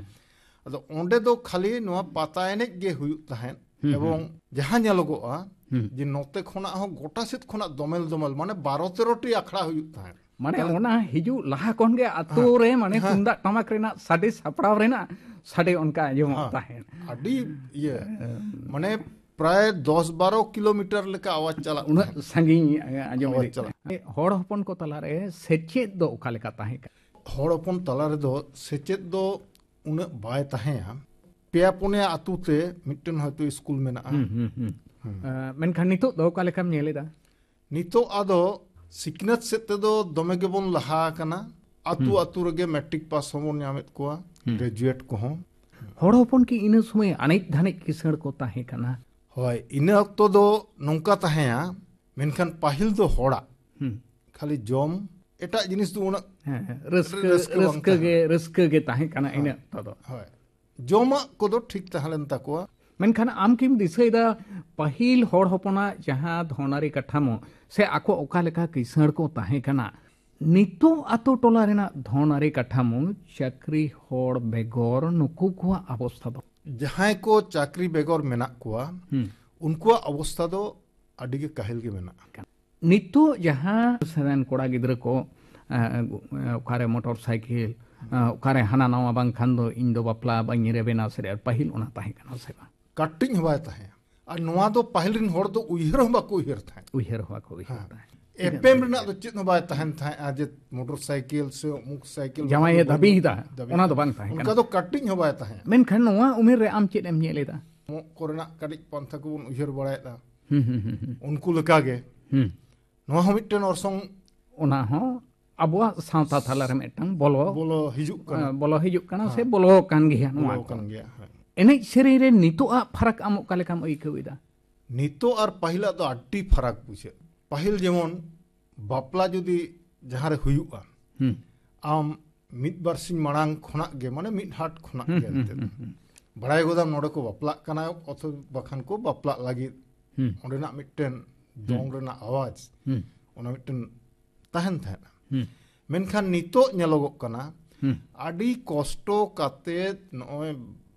ᱟᱫᱚ ᱚᱸᱰᱮ ᱫᱚ ᱠᱷᱟᱹᱞᱤ ᱱᱚᱣᱟ ᱯᱟᱛᱟ ᱮᱱᱮᱡ ᱜᱮ ᱦᱩᱭᱩᱜ ᱛᱟᱦᱮᱸᱫ᱾ ᱦᱩᱸ, ᱮᱵᱚᱝ ᱦᱩᱸ᱾ ᱡᱟᱦᱟᱸ ᱧᱮᱞᱚᱜᱚᱜᱼᱟ ᱦᱩᱸ᱾ ᱡᱮ ᱱᱚᱛᱮ ᱠᱷᱚᱱᱟᱜ ᱦᱚᱸ ᱜᱚᱴᱟ ᱥᱮᱫ ᱠᱷᱚᱱᱟᱜ ᱫᱚᱢᱮᱞ ᱫᱚᱢᱮᱞ, ᱢᱟᱱᱮ ᱵᱟᱨᱚ ᱛᱮᱨᱚ ᱴᱤ ᱟᱠᱷᱲᱟ ᱦᱩᱭᱩᱜ ᱛᱟᱦᱮᱸᱫ᱾ ᱢᱟᱱᱮ ᱛᱟᱦᱞᱮ ᱚᱱᱟ ᱦᱤᱡᱩᱜ ᱞᱟᱦᱟ ᱠᱷᱚᱱ ᱜᱮ ᱟᱛᱳ ᱦᱮᱸ, ᱨᱮ ᱢᱟᱱᱮ ᱦᱮᱸ᱾ ᱛᱩᱢᱫᱟᱜ ᱴᱟᱢᱟᱠ ᱨᱮᱱᱟᱜ ᱥᱟᱰᱮ ᱥᱟᱯᱲᱟᱣ ᱨᱮᱱᱟᱜ ᱥᱟᱰᱮ ᱚᱱᱠᱟ ᱟᱸᱡᱚᱢᱚᱜ ᱦᱮᱸ᱾ ᱛᱟᱦᱮᱸᱫ᱾ ᱟᱹᱰᱤ ᱤᱭᱟᱹ, ᱢᱟᱱᱮ ᱯᱨᱟᱭ ᱫᱚᱥ ᱵᱟᱨᱚ ᱠᱤᱞᱳᱢᱤᱴᱟᱨ ᱞᱮᱠᱟ ᱟᱣᱟᱡᱽ ᱪᱟᱞᱟᱜ ᱩᱱᱟᱹᱜ ᱛᱟᱦᱮᱸᱫ᱾ ᱥᱟᱺᱜᱤᱧ ᱟᱸᱡᱚᱢ ᱟᱣᱟᱡᱽ ᱤᱫᱤᱜ ᱪᱟᱞᱟᱜ᱾ ᱛᱟᱦᱮᱸᱫ᱾ ᱦᱚᱲ ᱦᱚᱯᱚᱱ ᱠᱚ ᱛᱟᱞᱟᱨᱮ ᱥᱮᱪᱮᱫ ᱫᱚ ᱚᱠᱟ ᱞᱮᱠᱟ ᱛᱟᱦᱮᱸ ᱠᱟᱱᱟ? ᱦᱚᱲ ᱦᱚᱯᱚᱱ ᱛᱟᱞᱟ ᱨᱮᱫᱚ ᱥᱮᱪᱮᱫ ᱫᱚ ᱩᱱᱟᱹᱜ ᱵᱟᱭ ᱛᱟᱦᱮᱸᱭᱟ᱾ ᱯᱮᱭᱟ ᱯᱩᱱᱭᱟ ᱟᱛᱳ ᱛᱮ ᱢᱤᱫᱴᱮᱱ ᱦᱚᱭᱛᱳ ᱥᱠᱩᱞ ᱢᱮᱱᱟᱜᱼᱟ᱾ ᱦᱩᱸ, ᱦᱩᱸ, ᱦᱩᱸ᱾ ᱦᱩᱸ᱾ ᱮᱸ, ᱢᱮᱱᱠᱷᱟᱱ ᱱᱤᱛᱚᱜ ᱫᱚ ᱚᱠᱟ ᱞᱮᱠᱟᱢ ᱧᱮᱞ ᱮᱫᱟ? ᱱᱤᱛᱚᱜ ᱟᱫᱚ ᱥᱤᱠᱷᱱᱟᱹᱛ ᱥᱮᱫ ᱛᱮᱫᱚ ᱫᱚᱢᱮ ᱜᱮᱵᱚᱱ ᱞᱟᱦᱟ ᱟᱠᱟᱱᱟ᱾ ᱟᱛᱳ ᱦᱩᱸ᱾ ᱟᱛᱳ ᱨᱮᱜᱮ ᱢᱮᱴᱨᱤᱠ ᱯᱟᱥ ᱦᱚᱸᱵᱚᱱ ᱧᱟᱢᱮᱫ ᱠᱚᱣᱟ, ᱦᱩᱸ᱾ ᱜᱨᱮᱡᱩᱭᱮᱴ ᱠᱚᱦᱚᱸ᱾ ᱦᱚᱲ ᱦᱚᱯᱚᱱ ᱠᱤ ᱤᱱᱟᱹ ᱥᱚᱢᱚᱭ ᱟᱱᱮᱡ ᱫᱷᱟᱱᱮᱡ ᱠᱤᱥᱟᱹᱬ ᱠᱚ ᱛᱟᱦᱮᱸ ᱠᱟᱱᱟ? ᱦᱳᱭ, ᱤᱱᱟᱹ ᱚᱠᱛᱚ ᱫᱚ ᱱᱚᱝᱠᱟ ᱛᱟᱦᱮᱸᱭᱟ, ᱢᱮᱱᱠᱷᱟᱱ ᱯᱟᱹᱦᱤᱞ ᱫᱚ ᱦᱚᱲᱟᱜ ᱦᱩᱸ᱾ ᱠᱷᱟᱹᱞᱤ ᱡᱚᱢ, ᱮᱴᱟᱜ ᱡᱤᱱᱤᱥ ᱫᱚ ᱩᱱᱟᱹᱜ ᱦᱮᱸ, ᱦᱮᱸ, ᱨᱟᱹᱥᱠᱟᱹ, ᱨᱟᱹᱥᱠᱟᱹ ᱵᱟᱝ ᱨᱟᱹᱥᱠᱟᱹ ᱛᱟᱦᱮᱸ ᱜᱮ, ᱠᱟᱱᱟ᱾ ᱨᱟᱹᱥᱠᱟᱹ ᱜᱮ ᱛᱟᱦᱮᱸ ᱠᱟᱱᱟ ᱦᱳᱭ᱾ ᱤᱱᱟᱹ ᱚᱠᱛᱚ ᱫᱚ᱾ ᱦᱳᱭ᱾ ᱡᱚᱢᱟᱜ ᱠᱚᱫᱚ ᱴᱷᱤᱠ ᱛᱟᱦᱮᱸ ᱞᱮᱱ ᱛᱟᱠᱚᱣᱟ᱾ ᱢᱮᱱᱠᱷᱟᱱ ᱟᱢ ᱠᱤᱢ ᱫᱤᱥᱟᱹᱭᱮᱫᱟ ᱯᱟᱹᱦᱤᱞ ᱦᱚᱲ ᱦᱚᱯᱚᱱᱟᱜ ᱡᱟᱦᱟᱸ ᱫᱷᱚᱱᱟᱨᱤ ᱠᱟᱴᱷᱟᱢᱳ ᱥᱮ ᱟᱠᱚ ᱚᱠᱟ ᱞᱮᱠᱟ ᱠᱤᱥᱟᱹᱬ ᱠᱚ ᱛᱟᱦᱮᱸ ᱠᱟᱱᱟ? ᱱᱤᱛᱚᱜ ᱟᱛᱳ ᱴᱚᱞᱟ ᱨᱮᱱᱟᱜ ᱫᱷᱚᱱᱟᱨᱤ ᱠᱟᱴᱷᱟᱢᱳ, ᱪᱟᱹᱠᱨᱤ ᱦᱚᱲ ᱵᱮᱜᱚᱨ ᱱᱩᱠᱩ ᱠᱚᱣᱟᱜ ᱚᱵᱚᱥᱛᱷᱟ ᱫᱚ? ᱡᱟᱦᱟᱸᱭ ᱠᱚ ᱪᱟᱹᱠᱨᱤ ᱵᱮᱜᱚᱨ ᱢᱮᱱᱟᱜ ᱠᱚᱣᱟ, ᱦᱩᱸ᱾ ᱩᱱᱠᱩᱣᱟᱜ ᱚᱵᱚᱥᱛᱷᱟ ᱫᱚ ᱟᱹᱰᱤ ᱜᱮ ᱠᱟᱹᱦᱤᱞ ᱜᱮ ᱢᱮᱱᱟᱜᱼᱟ᱾ ᱱᱤᱛᱚᱜ ᱡᱟᱦᱟᱸ ᱥᱮᱨᱮᱱ ᱠᱚᱲᱟ ᱜᱤᱫᱽᱨᱟᱹ ᱠᱚ, ᱮ, ᱚᱠᱟᱨᱮ ᱢᱚᱴᱚᱨ ᱥᱟᱭᱠᱮᱞ, ᱟᱸ, ᱚᱠᱟᱨᱮ ᱦᱟᱱᱟ ᱱᱟᱣᱟ ᱵᱟᱝᱠᱷᱟᱱ ᱫᱚ ᱤᱧ ᱫᱚ ᱵᱟᱯᱞᱟ ᱵᱟᱹᱧ ᱨᱮᱵᱮᱱᱟ ᱥᱮ ᱯᱟᱹᱦᱤᱞ ᱚᱱᱟ ᱛᱟᱦᱮᱸ ᱠᱟᱱᱟ ᱥᱮ ᱵᱟᱝ? ᱠᱟᱹᱴᱤᱡ ᱦᱚᱸ ᱵᱟᱭ ᱛᱟᱦᱮᱸᱭᱟ᱾ ᱟᱨ ᱱᱚᱣᱟ ᱫᱚ ᱯᱟᱹᱦᱤᱞ ᱨᱮᱱ ᱦᱚᱲ ᱫᱚ ᱩᱭᱦᱟᱹᱨ ᱦᱚᱸ ᱵᱟᱠᱚ ᱩᱭᱦᱟᱹᱨ ᱛᱟᱦᱮᱸᱫ᱾ ᱩᱭᱦᱟᱹᱨ ᱦᱚᱸ ᱵᱟᱠᱚ ᱩᱭᱦᱟᱹᱨ ᱦᱮᱸ᱾ ᱛᱟᱦᱮᱸᱫ᱾ ᱮᱯᱮᱢ ᱨᱮᱱᱟᱜ ᱫᱚ ᱪᱮᱫ ᱦᱚᱸ ᱵᱟᱭ ᱛᱟᱦᱮᱸᱱ ᱛᱟᱦᱮᱸᱫ, ᱟᱨ ᱡᱮ ᱢᱚᱴᱚᱨ ᱥᱟᱭᱠᱮᱞ ᱥᱮ ᱚᱢᱩᱠ ᱥᱟᱭᱠᱮᱞ ᱡᱟᱶᱟᱭᱮ ᱫᱟᱹᱵᱤᱭᱮᱫᱟ, ᱫᱟᱹᱵᱤᱭᱮᱫᱟ᱾ ᱚᱱᱟ ᱫᱚ ᱵᱟᱝ ᱛᱟᱦᱮᱸ ᱚᱱᱠᱟ ᱠᱟᱱᱟ᱾ ᱫᱚ ᱠᱟᱹᱴᱤᱡ ᱦᱚᱸ ᱵᱟᱭ ᱛᱟᱦᱮᱸᱫ᱾ ᱢᱮᱱᱠᱷᱟᱱ ᱱᱚᱣᱟ ᱩᱢᱮᱨ ᱨᱮ ᱟᱢ ᱪᱮᱫ ᱮᱢ ᱧᱮᱞ ᱮᱫᱟ? ᱠᱚᱨᱮᱱᱟᱜ ᱠᱟᱹᱴᱤᱡ ᱯᱟᱱᱛᱷᱟ ᱠᱚᱵᱚᱱ ᱩᱭᱦᱟᱹᱨ ᱵᱟᱲᱟᱭᱮᱫᱟ᱾ ᱦᱩᱸ, ᱦᱩᱸ, ᱦᱩᱸ, ᱦᱩᱸ᱾ ᱩᱱᱠᱩ ᱞᱮᱠᱟᱜᱮ ᱦᱩᱸ᱾ ᱱᱚᱣᱟ ᱦᱚᱸ ᱢᱤᱫᱴᱮᱱ ᱚᱨᱥᱚᱝ ᱚᱱᱟ ᱦᱚᱸ ᱟᱵᱚᱣᱟᱜ ᱥᱟᱶᱛᱟ ᱛᱟᱞᱟ ᱨᱮ ᱢᱤᱫᱴᱟᱝ ᱵᱚᱞᱚ, ᱵᱚᱞᱚ ᱦᱤᱡᱩᱜ ᱠᱟᱱᱟ᱾ ᱵᱚᱞᱚ ᱦᱤᱡᱩᱜ ᱠᱟᱱᱟ ᱥᱮ ᱦᱮᱸ᱾ ᱵᱚᱞᱚ ᱟᱠᱟᱱ ᱜᱮᱭᱟ ᱱᱚᱣᱟ ᱵᱚᱞᱚ ᱠᱚ᱾ ᱟᱠᱟᱱ ᱜᱮᱭᱟ, ᱦᱮᱸ᱾ ᱮᱱᱮᱡ ᱥᱮᱨᱮᱧ ᱨᱮ ᱱᱤᱛᱚᱜ ᱟᱜ ᱯᱷᱟᱨᱟᱠ ᱟᱢ ᱚᱠᱟ ᱞᱮᱠᱟᱢ ᱟᱹᱭᱠᱟᱹᱣ ᱮᱫᱟ? ᱱᱤᱛᱚᱜ ᱟᱨ ᱯᱟᱹᱦᱤᱞᱟᱜ ᱫᱚ ᱟᱹᱰᱤ ᱯᱷᱟᱨᱟᱠ ᱵᱩᱡᱷᱟᱹᱜ᱾ ᱯᱟᱹᱦᱤᱞ ᱡᱮᱢᱚᱱ ᱵᱟᱯᱞᱟ ᱡᱩᱫᱤ ᱡᱟᱦᱟᱸ ᱨᱮ ᱦᱩᱭᱩᱜᱼᱟ, ᱦᱩᱸ᱾ ᱟᱢ ᱢᱤᱫ ᱵᱟᱨ ᱥᱤᱧ ᱢᱟᱲᱟᱝ ᱠᱷᱚᱱᱟᱜ ᱜᱮ, ᱢᱟᱱᱮ ᱢᱤᱫ ᱦᱟᱴ ᱠᱷᱚᱱᱟᱜ ᱦᱩᱸ, ᱜᱮ ᱦᱩᱸ, ᱮᱱᱛᱮᱫ ᱦᱩᱸ, ᱦᱩᱸ᱾ ᱵᱟᱲᱟᱭ ᱜᱚᱫᱟᱢ ᱱᱚᱰᱮ ᱠᱚ ᱵᱟᱯᱞᱟᱜ ᱠᱟᱱᱟ, ᱚᱛᱷᱚᱵᱟ ᱵᱟᱠᱷᱟᱱ ᱠᱚ ᱵᱟᱯᱞᱟᱜ ᱞᱟᱹᱜᱤᱫ᱾ ᱦᱩᱸ᱾ ᱚᱸᱰᱮᱱᱟᱜ ᱢᱤᱫᱴᱮᱱ ᱫᱚᱝ ᱦᱩᱸ᱾ ᱨᱮᱱᱟᱜ ᱟᱣᱟᱡᱽ, ᱦᱩᱸ᱾ ᱚᱱᱟ ᱢᱤᱫᱴᱮᱱ ᱛᱟᱦᱮᱱ ᱛᱟᱦᱮᱸᱫ᱾ ᱦᱩᱸ᱾ ᱢᱮᱱᱠᱷᱟᱱ ᱱᱤᱛᱚᱜ ᱧᱮᱞᱚᱜᱚᱜ ᱠᱟᱱᱟ, ᱦᱩᱸ᱾ ᱟᱹᱰᱤ ᱠᱚᱥᱴᱚ ᱠᱟᱛᱮᱫ ᱱᱚᱜᱼᱚᱭ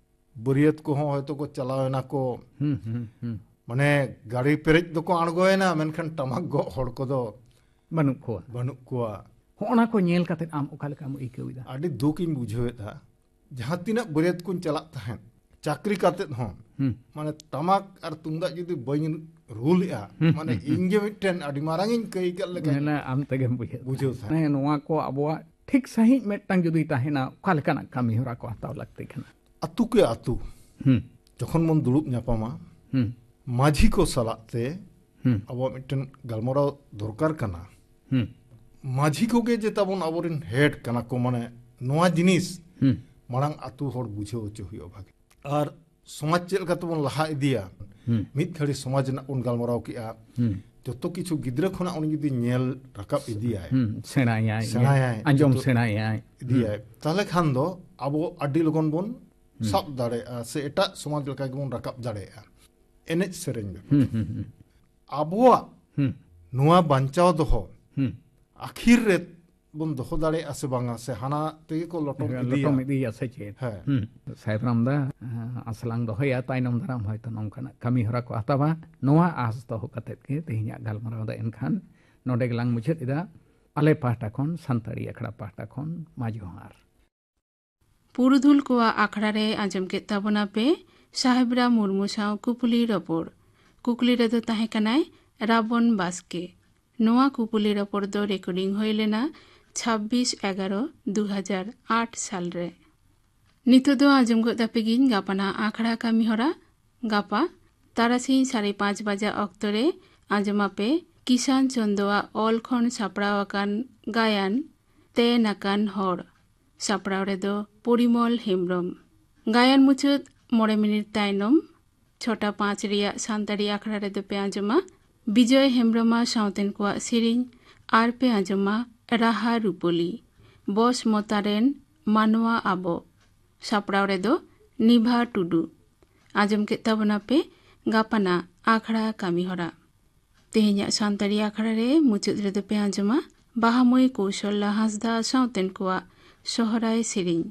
ᱵᱟᱹᱨᱭᱟᱹᱛ ᱠᱚᱦᱚᱸ ᱦᱚᱭᱛᱳ ᱠᱚ ᱪᱟᱞᱟᱣ ᱮᱱᱟ ᱠᱚ, ᱦᱩᱸ, ᱦᱩᱸ, ᱦᱩᱸ᱾ ᱢᱟᱱᱮ ᱜᱟᱹᱰᱤ ᱯᱮᱨᱮᱡ ᱫᱚᱠᱚ ᱟᱬᱜᱚᱭᱮᱱᱟ, ᱢᱮᱱᱠᱷᱟᱱ ᱴᱟᱢᱟᱠ ᱜᱚᱜ ᱦᱚᱲ ᱠᱚᱫᱚ ᱵᱟᱹᱱᱩᱜ ᱠᱚᱣᱟ᱾ ᱵᱟᱹᱱᱩᱜ ᱠᱚᱣᱟ᱾ ᱦᱚᱸᱜᱼᱚ ᱱᱟ ᱠᱚ ᱧᱮᱞ ᱠᱟᱛᱮᱫ ᱟᱢ ᱚᱠᱟ ᱞᱮᱠᱟᱢ ᱟᱹᱭᱠᱟᱹᱣ ᱮᱫᱟ? ᱟᱹᱰᱤ ᱫᱩᱠ ᱤᱧ ᱵᱩᱡᱷᱟᱹᱣᱮᱫᱟ᱾ ᱡᱟᱦᱟᱸ ᱛᱤᱱᱟᱹᱜ ᱵᱟᱹᱨᱭᱟᱹᱛ ᱠᱚᱧ ᱪᱟᱞᱟᱜ ᱛᱟᱦᱮᱸᱫ, ᱪᱟᱹᱠᱨᱤ ᱠᱟᱛᱮᱫ ᱦᱚᱸ, ᱦᱩᱸ᱾ ᱢᱟᱱᱮ ᱴᱟᱢᱟᱠ ᱟᱨ ᱛᱩᱢᱫᱟᱜ ᱡᱩᱫᱤ ᱵᱟᱹᱧ ᱨᱩ ᱞᱮᱜᱼᱟ, ᱦᱩᱸ, ᱢᱟᱱᱮ ᱦᱩᱸ, ᱦᱩᱸ᱾ ᱤᱧ ᱜᱮ ᱢᱤᱫᱴᱮᱱ ᱟᱹᱰᱤ ᱢᱟᱨᱟᱝ ᱤᱧ ᱠᱟᱹᱭ ᱠᱮᱫ ᱞᱮᱠᱟᱧ ᱢᱟᱱᱮ ᱟᱢ ᱛᱮᱜᱮᱢ ᱵᱩᱡᱷᱟᱹᱣ ᱵᱩᱡᱷᱟᱹᱣ ᱛᱟᱦᱮᱸᱫ᱾ ᱛᱟᱦᱮᱸᱫ᱾ ᱦᱮᱸ, ᱱᱚᱣᱟ ᱠᱚ ᱟᱵᱚᱣᱟᱜ ᱴᱷᱤᱠ ᱥᱟᱺᱦᱤᱡ ᱢᱤᱫᱴᱟᱝ ᱡᱩᱫᱤ ᱛᱟᱦᱮᱱᱟ, ᱚᱠᱟ ᱞᱮᱠᱟᱱᱟᱜ ᱠᱟᱹᱢᱤ ᱦᱚᱨᱟ ᱠᱚ ᱦᱟᱛᱟᱣ ᱞᱟᱹᱠᱛᱤ ᱠᱟᱱᱟ? ᱟᱹᱛᱩ ᱠᱮ ᱟᱹᱛᱩ ᱦᱩᱸ᱾ ᱡᱚᱠᱷᱚᱱ ᱵᱚᱱ ᱫᱩᱲᱩᱵ ᱧᱟᱯᱟᱢᱟ, ᱦᱩᱸ᱾ ᱢᱟᱹᱡᱷᱤ ᱠᱚ ᱥᱟᱞᱟᱜ ᱛᱮ ᱦᱩᱸ᱾ ᱟᱵᱚᱣᱟᱜ ᱢᱤᱫᱴᱮᱱ ᱜᱟᱞᱢᱟᱨᱟᱣ ᱫᱚᱨᱠᱟᱨ ᱠᱟᱱᱟ᱾ ᱦᱩᱸ᱾ ᱢᱟᱹᱡᱷᱤ ᱠᱚᱜᱮ ᱡᱮ ᱛᱟᱵᱚᱱ ᱟᱵᱚᱨᱮᱱ ᱦᱮᱰ ᱠᱟᱱᱟ ᱠᱚ, ᱢᱟᱱᱮ ᱱᱚᱣᱟ ᱡᱤᱱᱤᱥ ᱦᱩᱸ᱾ ᱢᱟᱲᱟᱝ ᱟᱹᱛᱩ ᱦᱚᱲ ᱵᱩᱡᱷᱟᱹᱣ ᱦᱚᱪᱚ ᱦᱩᱭᱩᱜᱼᱟ ᱵᱷᱟᱜᱮ᱾ ᱟᱨ ᱥᱚᱢᱟᱡᱽ ᱪᱮᱫ ᱞᱮᱠᱟ ᱛᱮᱵᱚᱱ ᱞᱟᱦᱟ ᱤᱫᱤᱭᱟ? ᱦᱩᱸ᱾ ᱢᱤᱫ ᱜᱷᱟᱹᱲᱤ ᱥᱚᱢᱟᱡᱽ ᱨᱮᱱᱟᱜ ᱵᱚᱱ ᱜᱟᱞᱢᱟᱨᱟᱣ ᱠᱮᱜᱼᱟ᱾ ᱦᱩᱸ᱾ ᱡᱚᱛᱚ ᱠᱤᱪᱷᱩ ᱜᱤᱫᱽᱨᱟᱹ ᱠᱷᱚᱱᱟᱜ ᱩᱱᱤ ᱡᱩᱫᱤ ᱧᱮᱞ ᱨᱟᱠᱟᱵ ᱤᱫᱤᱭᱟᱭ, ᱦᱩᱸ, ᱥᱮᱬᱟᱭᱟᱭ, ᱥᱮᱬᱟᱭᱟᱭ, ᱟᱸᱡᱚᱢ ᱡᱚᱛᱚ ᱥᱮᱬᱟᱭᱟᱭ᱾ ᱤᱫᱤᱭᱟᱭ, ᱦᱩᱸ᱾ ᱛᱟᱦᱞᱮ ᱠᱷᱟᱱ ᱫᱚ ᱟᱵᱚ ᱟᱹᱰᱤ ᱞᱚᱜᱚᱱ ᱵᱚᱱ ᱦᱩᱸ᱾ ᱥᱟᱵ ᱫᱟᱲᱮᱭᱟᱜᱼᱟ, ᱥᱮ ᱮᱴᱟᱜ ᱥᱚᱢᱟᱡᱽ ᱞᱮᱠᱟ ᱜᱮᱵᱚᱱ ᱨᱟᱠᱟᱵ ᱫᱟᱲᱮᱭᱟᱜᱼᱟ᱾ ᱮᱱᱮᱡ ᱥᱮᱨᱮᱧ ᱵᱮᱯᱟᱨ᱾ ᱦᱩᱸ, ᱦᱩᱸ, ᱦᱩᱸ᱾ ᱟᱵᱚᱣᱟᱜ ᱦᱩᱸ᱾ ᱱᱚᱣᱟ ᱵᱟᱧᱪᱟᱣ ᱫᱚᱦᱚ ᱦᱩᱸ᱾ ᱟᱹᱠᱷᱤᱨ ᱨᱮ ᱵᱚᱱ ᱫᱚᱦᱚ ᱫᱟᱲᱮᱭᱟᱜᱼᱟ ᱥᱮ ᱵᱟᱝᱟ, ᱥᱮ ᱦᱟᱱᱟ ᱛᱮᱜᱮ ᱠᱚ ᱞᱚᱴᱚᱢ ᱤᱫᱤᱭᱟ? ᱞᱚᱴᱚᱢ ᱤᱫᱤᱭᱟ ᱥᱮ ᱪᱮᱫ? ᱦᱮᱸ᱾ ᱦᱩᱸ᱾ ᱥᱟᱭᱵᱨᱟᱢ ᱫᱟ, ᱟᱸ, ᱟᱥᱞᱟᱝ ᱫᱚᱦᱚᱭᱟ, ᱛᱟᱭᱱᱚᱢ ᱫᱟᱨᱟᱢ ᱦᱚᱭᱛᱳ ᱱᱚᱝᱠᱟᱱᱟᱜ ᱠᱟᱹᱢᱤ ᱦᱚᱨᱟ ᱠᱚ ᱦᱟᱛᱟᱣᱟ᱾ ᱱᱚᱣᱟ ᱟᱸᱥ ᱫᱚᱦᱚ ᱠᱟᱛᱮᱫ ᱜᱮ ᱛᱮᱦᱮᱧᱟᱜ ᱜᱟᱞᱢᱟᱨᱟᱣ ᱫᱚ ᱮᱱᱠᱷᱟᱱ ᱱᱚᱰᱮ ᱜᱮᱞᱟᱝ ᱢᱩᱪᱟᱹᱫ ᱮᱫᱟ᱾ ᱟᱞᱮ ᱯᱟᱦᱴᱟ ᱠᱷᱚᱱ, ᱥᱟᱱᱛᱟᱲᱤ ᱟᱠᱷᱲᱟ ᱯᱟᱦᱴᱟ ᱠᱷᱚᱱ, ᱢᱟ ᱡᱚᱦᱟᱨ᱾ ᱯᱩᱨᱩᱫᱷᱩᱞ ᱠᱚᱣᱟᱜ ᱟᱠᱷᱲᱟ ᱨᱮ ᱟᱸᱡᱚᱢ ᱠᱮᱫ ᱛᱟᱵᱚᱱᱟ ᱯᱮ ᱥᱟᱦᱮᱵᱽᱨᱟ ᱢᱩᱨᱢᱩ ᱥᱟᱶ ᱠᱩᱯᱩᱞᱤ ᱨᱚᱯᱚᱲ᱾ ᱠᱩᱠᱞᱤ ᱨᱮᱫᱚ ᱛᱟᱦᱮᱸ ᱠᱟᱱᱟᱭ ᱨᱟᱵᱚᱱ ᱵᱟᱥᱠᱮ᱾ ᱱᱚᱣᱟ ᱠᱩᱯᱩᱞᱤ ᱨᱚᱯᱚᱲ ᱫᱚ ᱨᱮᱠᱚᱨᱰᱤᱝ ᱦᱩᱭ ᱞᱮᱱᱟ ᱪᱷᱟᱵᱵᱤᱥ ᱮᱜᱟᱨᱚ ᱫᱩ ᱦᱟᱡᱟᱨ ᱟᱴ ᱥᱟᱞ ᱨᱮ᱾ ᱱᱤᱛᱚᱜ ᱫᱚ ᱟᱸᱡᱚᱢ ᱜᱚᱫ ᱟᱯᱮ ᱜᱤᱧ ᱜᱟᱯᱟᱱᱟᱜ ᱟᱠᱷᱲᱟ ᱠᱟᱹᱢᱤ ᱦᱚᱨᱟ᱾ ᱜᱟᱯᱟ ᱛᱟᱨᱟᱥᱤᱧ ᱥᱟᱲᱮ ᱯᱟᱸᱪ ᱵᱟᱡᱟ ᱚᱠᱛᱚ ᱨᱮ ᱟᱸᱡᱚᱢ ᱟᱯᱮ ᱠᱤᱥᱟᱱ ᱪᱚᱸᱫᱚᱣᱟᱜ ᱚᱞ ᱠᱷᱚᱱ ᱥᱟᱯᱲᱟᱣ ᱟᱠᱟᱱ ᱜᱟᱭᱟᱱ ᱛᱮᱱ ᱟᱠᱟᱱ ᱦᱚᱲ᱾ ᱥᱟᱯᱲᱟᱣ ᱨᱮᱫᱚ ᱯᱚᱨᱤᱢᱚᱞ ᱦᱮᱢᱵᱽᱨᱚᱢ᱾ ᱜᱟᱭᱟᱱ ᱢᱩᱪᱟᱹᱫ ᱢᱚᱬᱮ ᱢᱤᱱᱤᱴ ᱛᱟᱭᱱᱚᱢ ᱪᱷᱚᱴᱟ ᱯᱟᱸᱪ ᱨᱮᱭᱟᱜ ᱥᱟᱱᱛᱟᱲᱤ ᱟᱠᱷᱲᱟ ᱨᱮᱫᱚ ᱯᱮ ᱟᱸᱡᱚᱢᱟ ᱵᱤᱡᱚᱭ ᱦᱮᱢᱵᱽᱨᱚᱢ ᱟᱨ ᱥᱟᱶᱛᱮᱱ ᱠᱚᱣᱟᱜ ᱥᱮᱨᱮᱧ ᱟᱨ ᱯᱮ ᱟᱸᱡᱚᱢᱟ ᱨᱟᱦᱟ ᱨᱩᱯᱚᱞᱤ, ᱵᱚᱥ ᱢᱚᱛᱟ ᱨᱮᱱ ᱢᱟᱱᱣᱟ ᱟᱵᱚ᱾ ᱥᱟᱯᱲᱟᱣ ᱨᱮᱫᱚ ᱱᱤᱵᱷᱟ ᱴᱩᱰᱩ᱾ ᱟᱸᱡᱚᱢ ᱠᱮᱫ ᱛᱟᱵᱚᱱᱟ ᱯᱮ ᱜᱟᱯᱟᱱᱟᱜ ᱟᱠᱷᱲᱟ ᱠᱟᱹᱢᱤ ᱦᱚᱨᱟ᱾ ᱛᱮᱦᱮᱧᱟᱜ ᱥᱟᱱᱛᱟᱲᱤ ᱟᱠᱷᱲᱟ ᱨᱮ ᱢᱩᱪᱟᱹᱫ ᱨᱮᱫᱚ ᱯᱮ ᱟᱸᱡᱚᱢᱟ ᱵᱟᱦᱟᱢᱟᱹᱭ ᱠᱚᱣᱥᱚᱞᱞᱟ ᱦᱟᱸᱥᱫᱟ ᱥᱟᱶᱛᱮᱱ ᱠᱚᱣᱟᱜ ᱥᱚᱦᱨᱟᱭ ᱥᱮᱨᱮᱧ᱾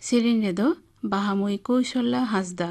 ᱥᱮᱨᱮᱧ ᱨᱮᱫᱚ ᱵᱟᱦᱟᱢᱟᱹᱭ ᱠᱚᱣᱥᱚᱞᱞᱟ ᱦᱟᱸᱥᱫᱟ᱾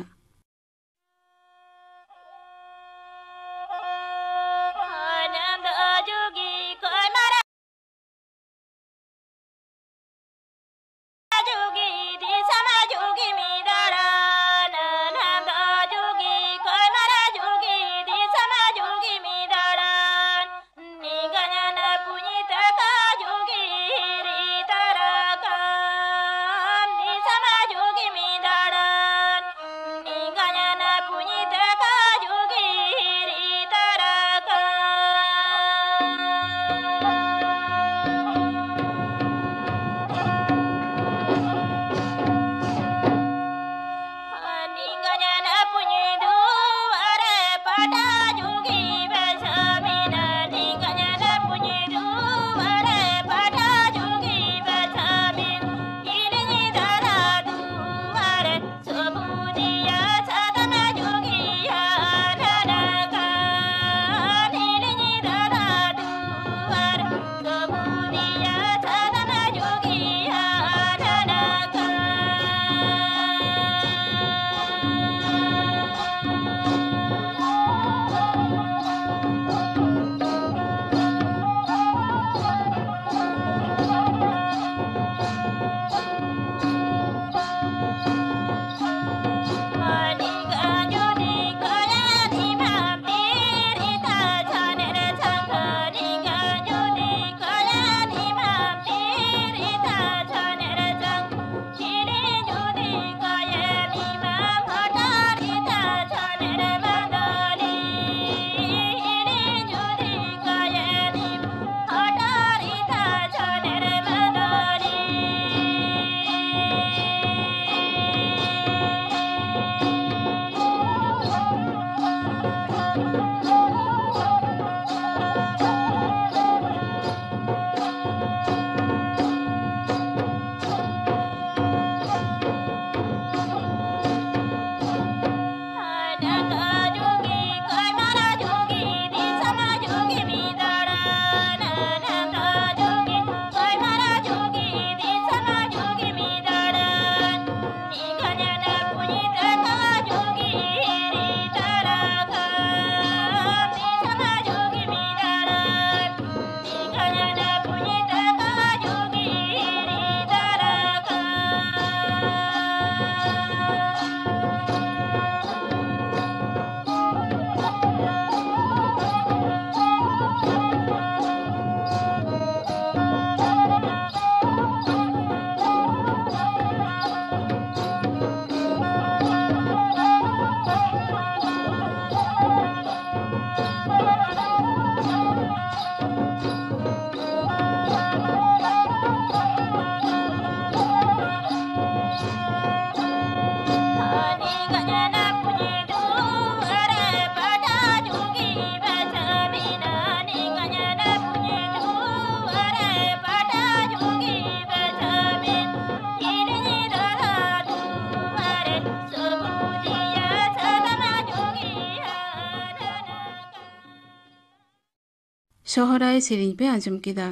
ᱥᱚᱦᱨᱟᱭ ᱥᱮᱨᱮᱧ ᱯᱮ ᱟᱸᱡᱚᱢ ᱠᱮᱫᱟ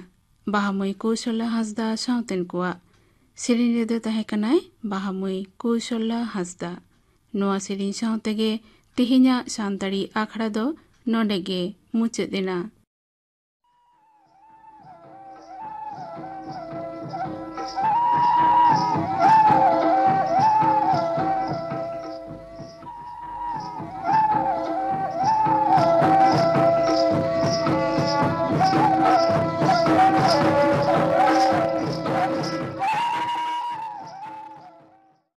ᱵᱟᱦᱟᱢᱟᱹᱭ ᱠᱳᱥᱚᱞᱟ ᱦᱟᱸᱥᱫᱟ ᱥᱟᱶᱛᱮᱱ ᱠᱚᱣᱟᱜ᱾ ᱥᱮᱨᱮᱧ ᱨᱮᱫᱚ ᱛᱟᱦᱮᱸ ᱠᱟᱱᱟᱭ ᱵᱟᱦᱟᱢᱟᱹᱭ ᱠᱳᱥᱚᱞᱟ ᱦᱟᱸᱥᱫᱟ᱾ ᱱᱚᱣᱟ ᱥᱮᱨᱮᱧ ᱥᱟᱶ ᱛᱮᱜᱮ ᱛᱮᱦᱮᱧᱟᱜ ᱥᱟᱱᱛᱟᱲᱤ ᱟᱠᱷᱲᱟ ᱫᱚ ᱱᱚᱰᱮ ᱜᱮ ᱢᱩᱪᱟᱹᱫ ᱮᱱᱟ᱾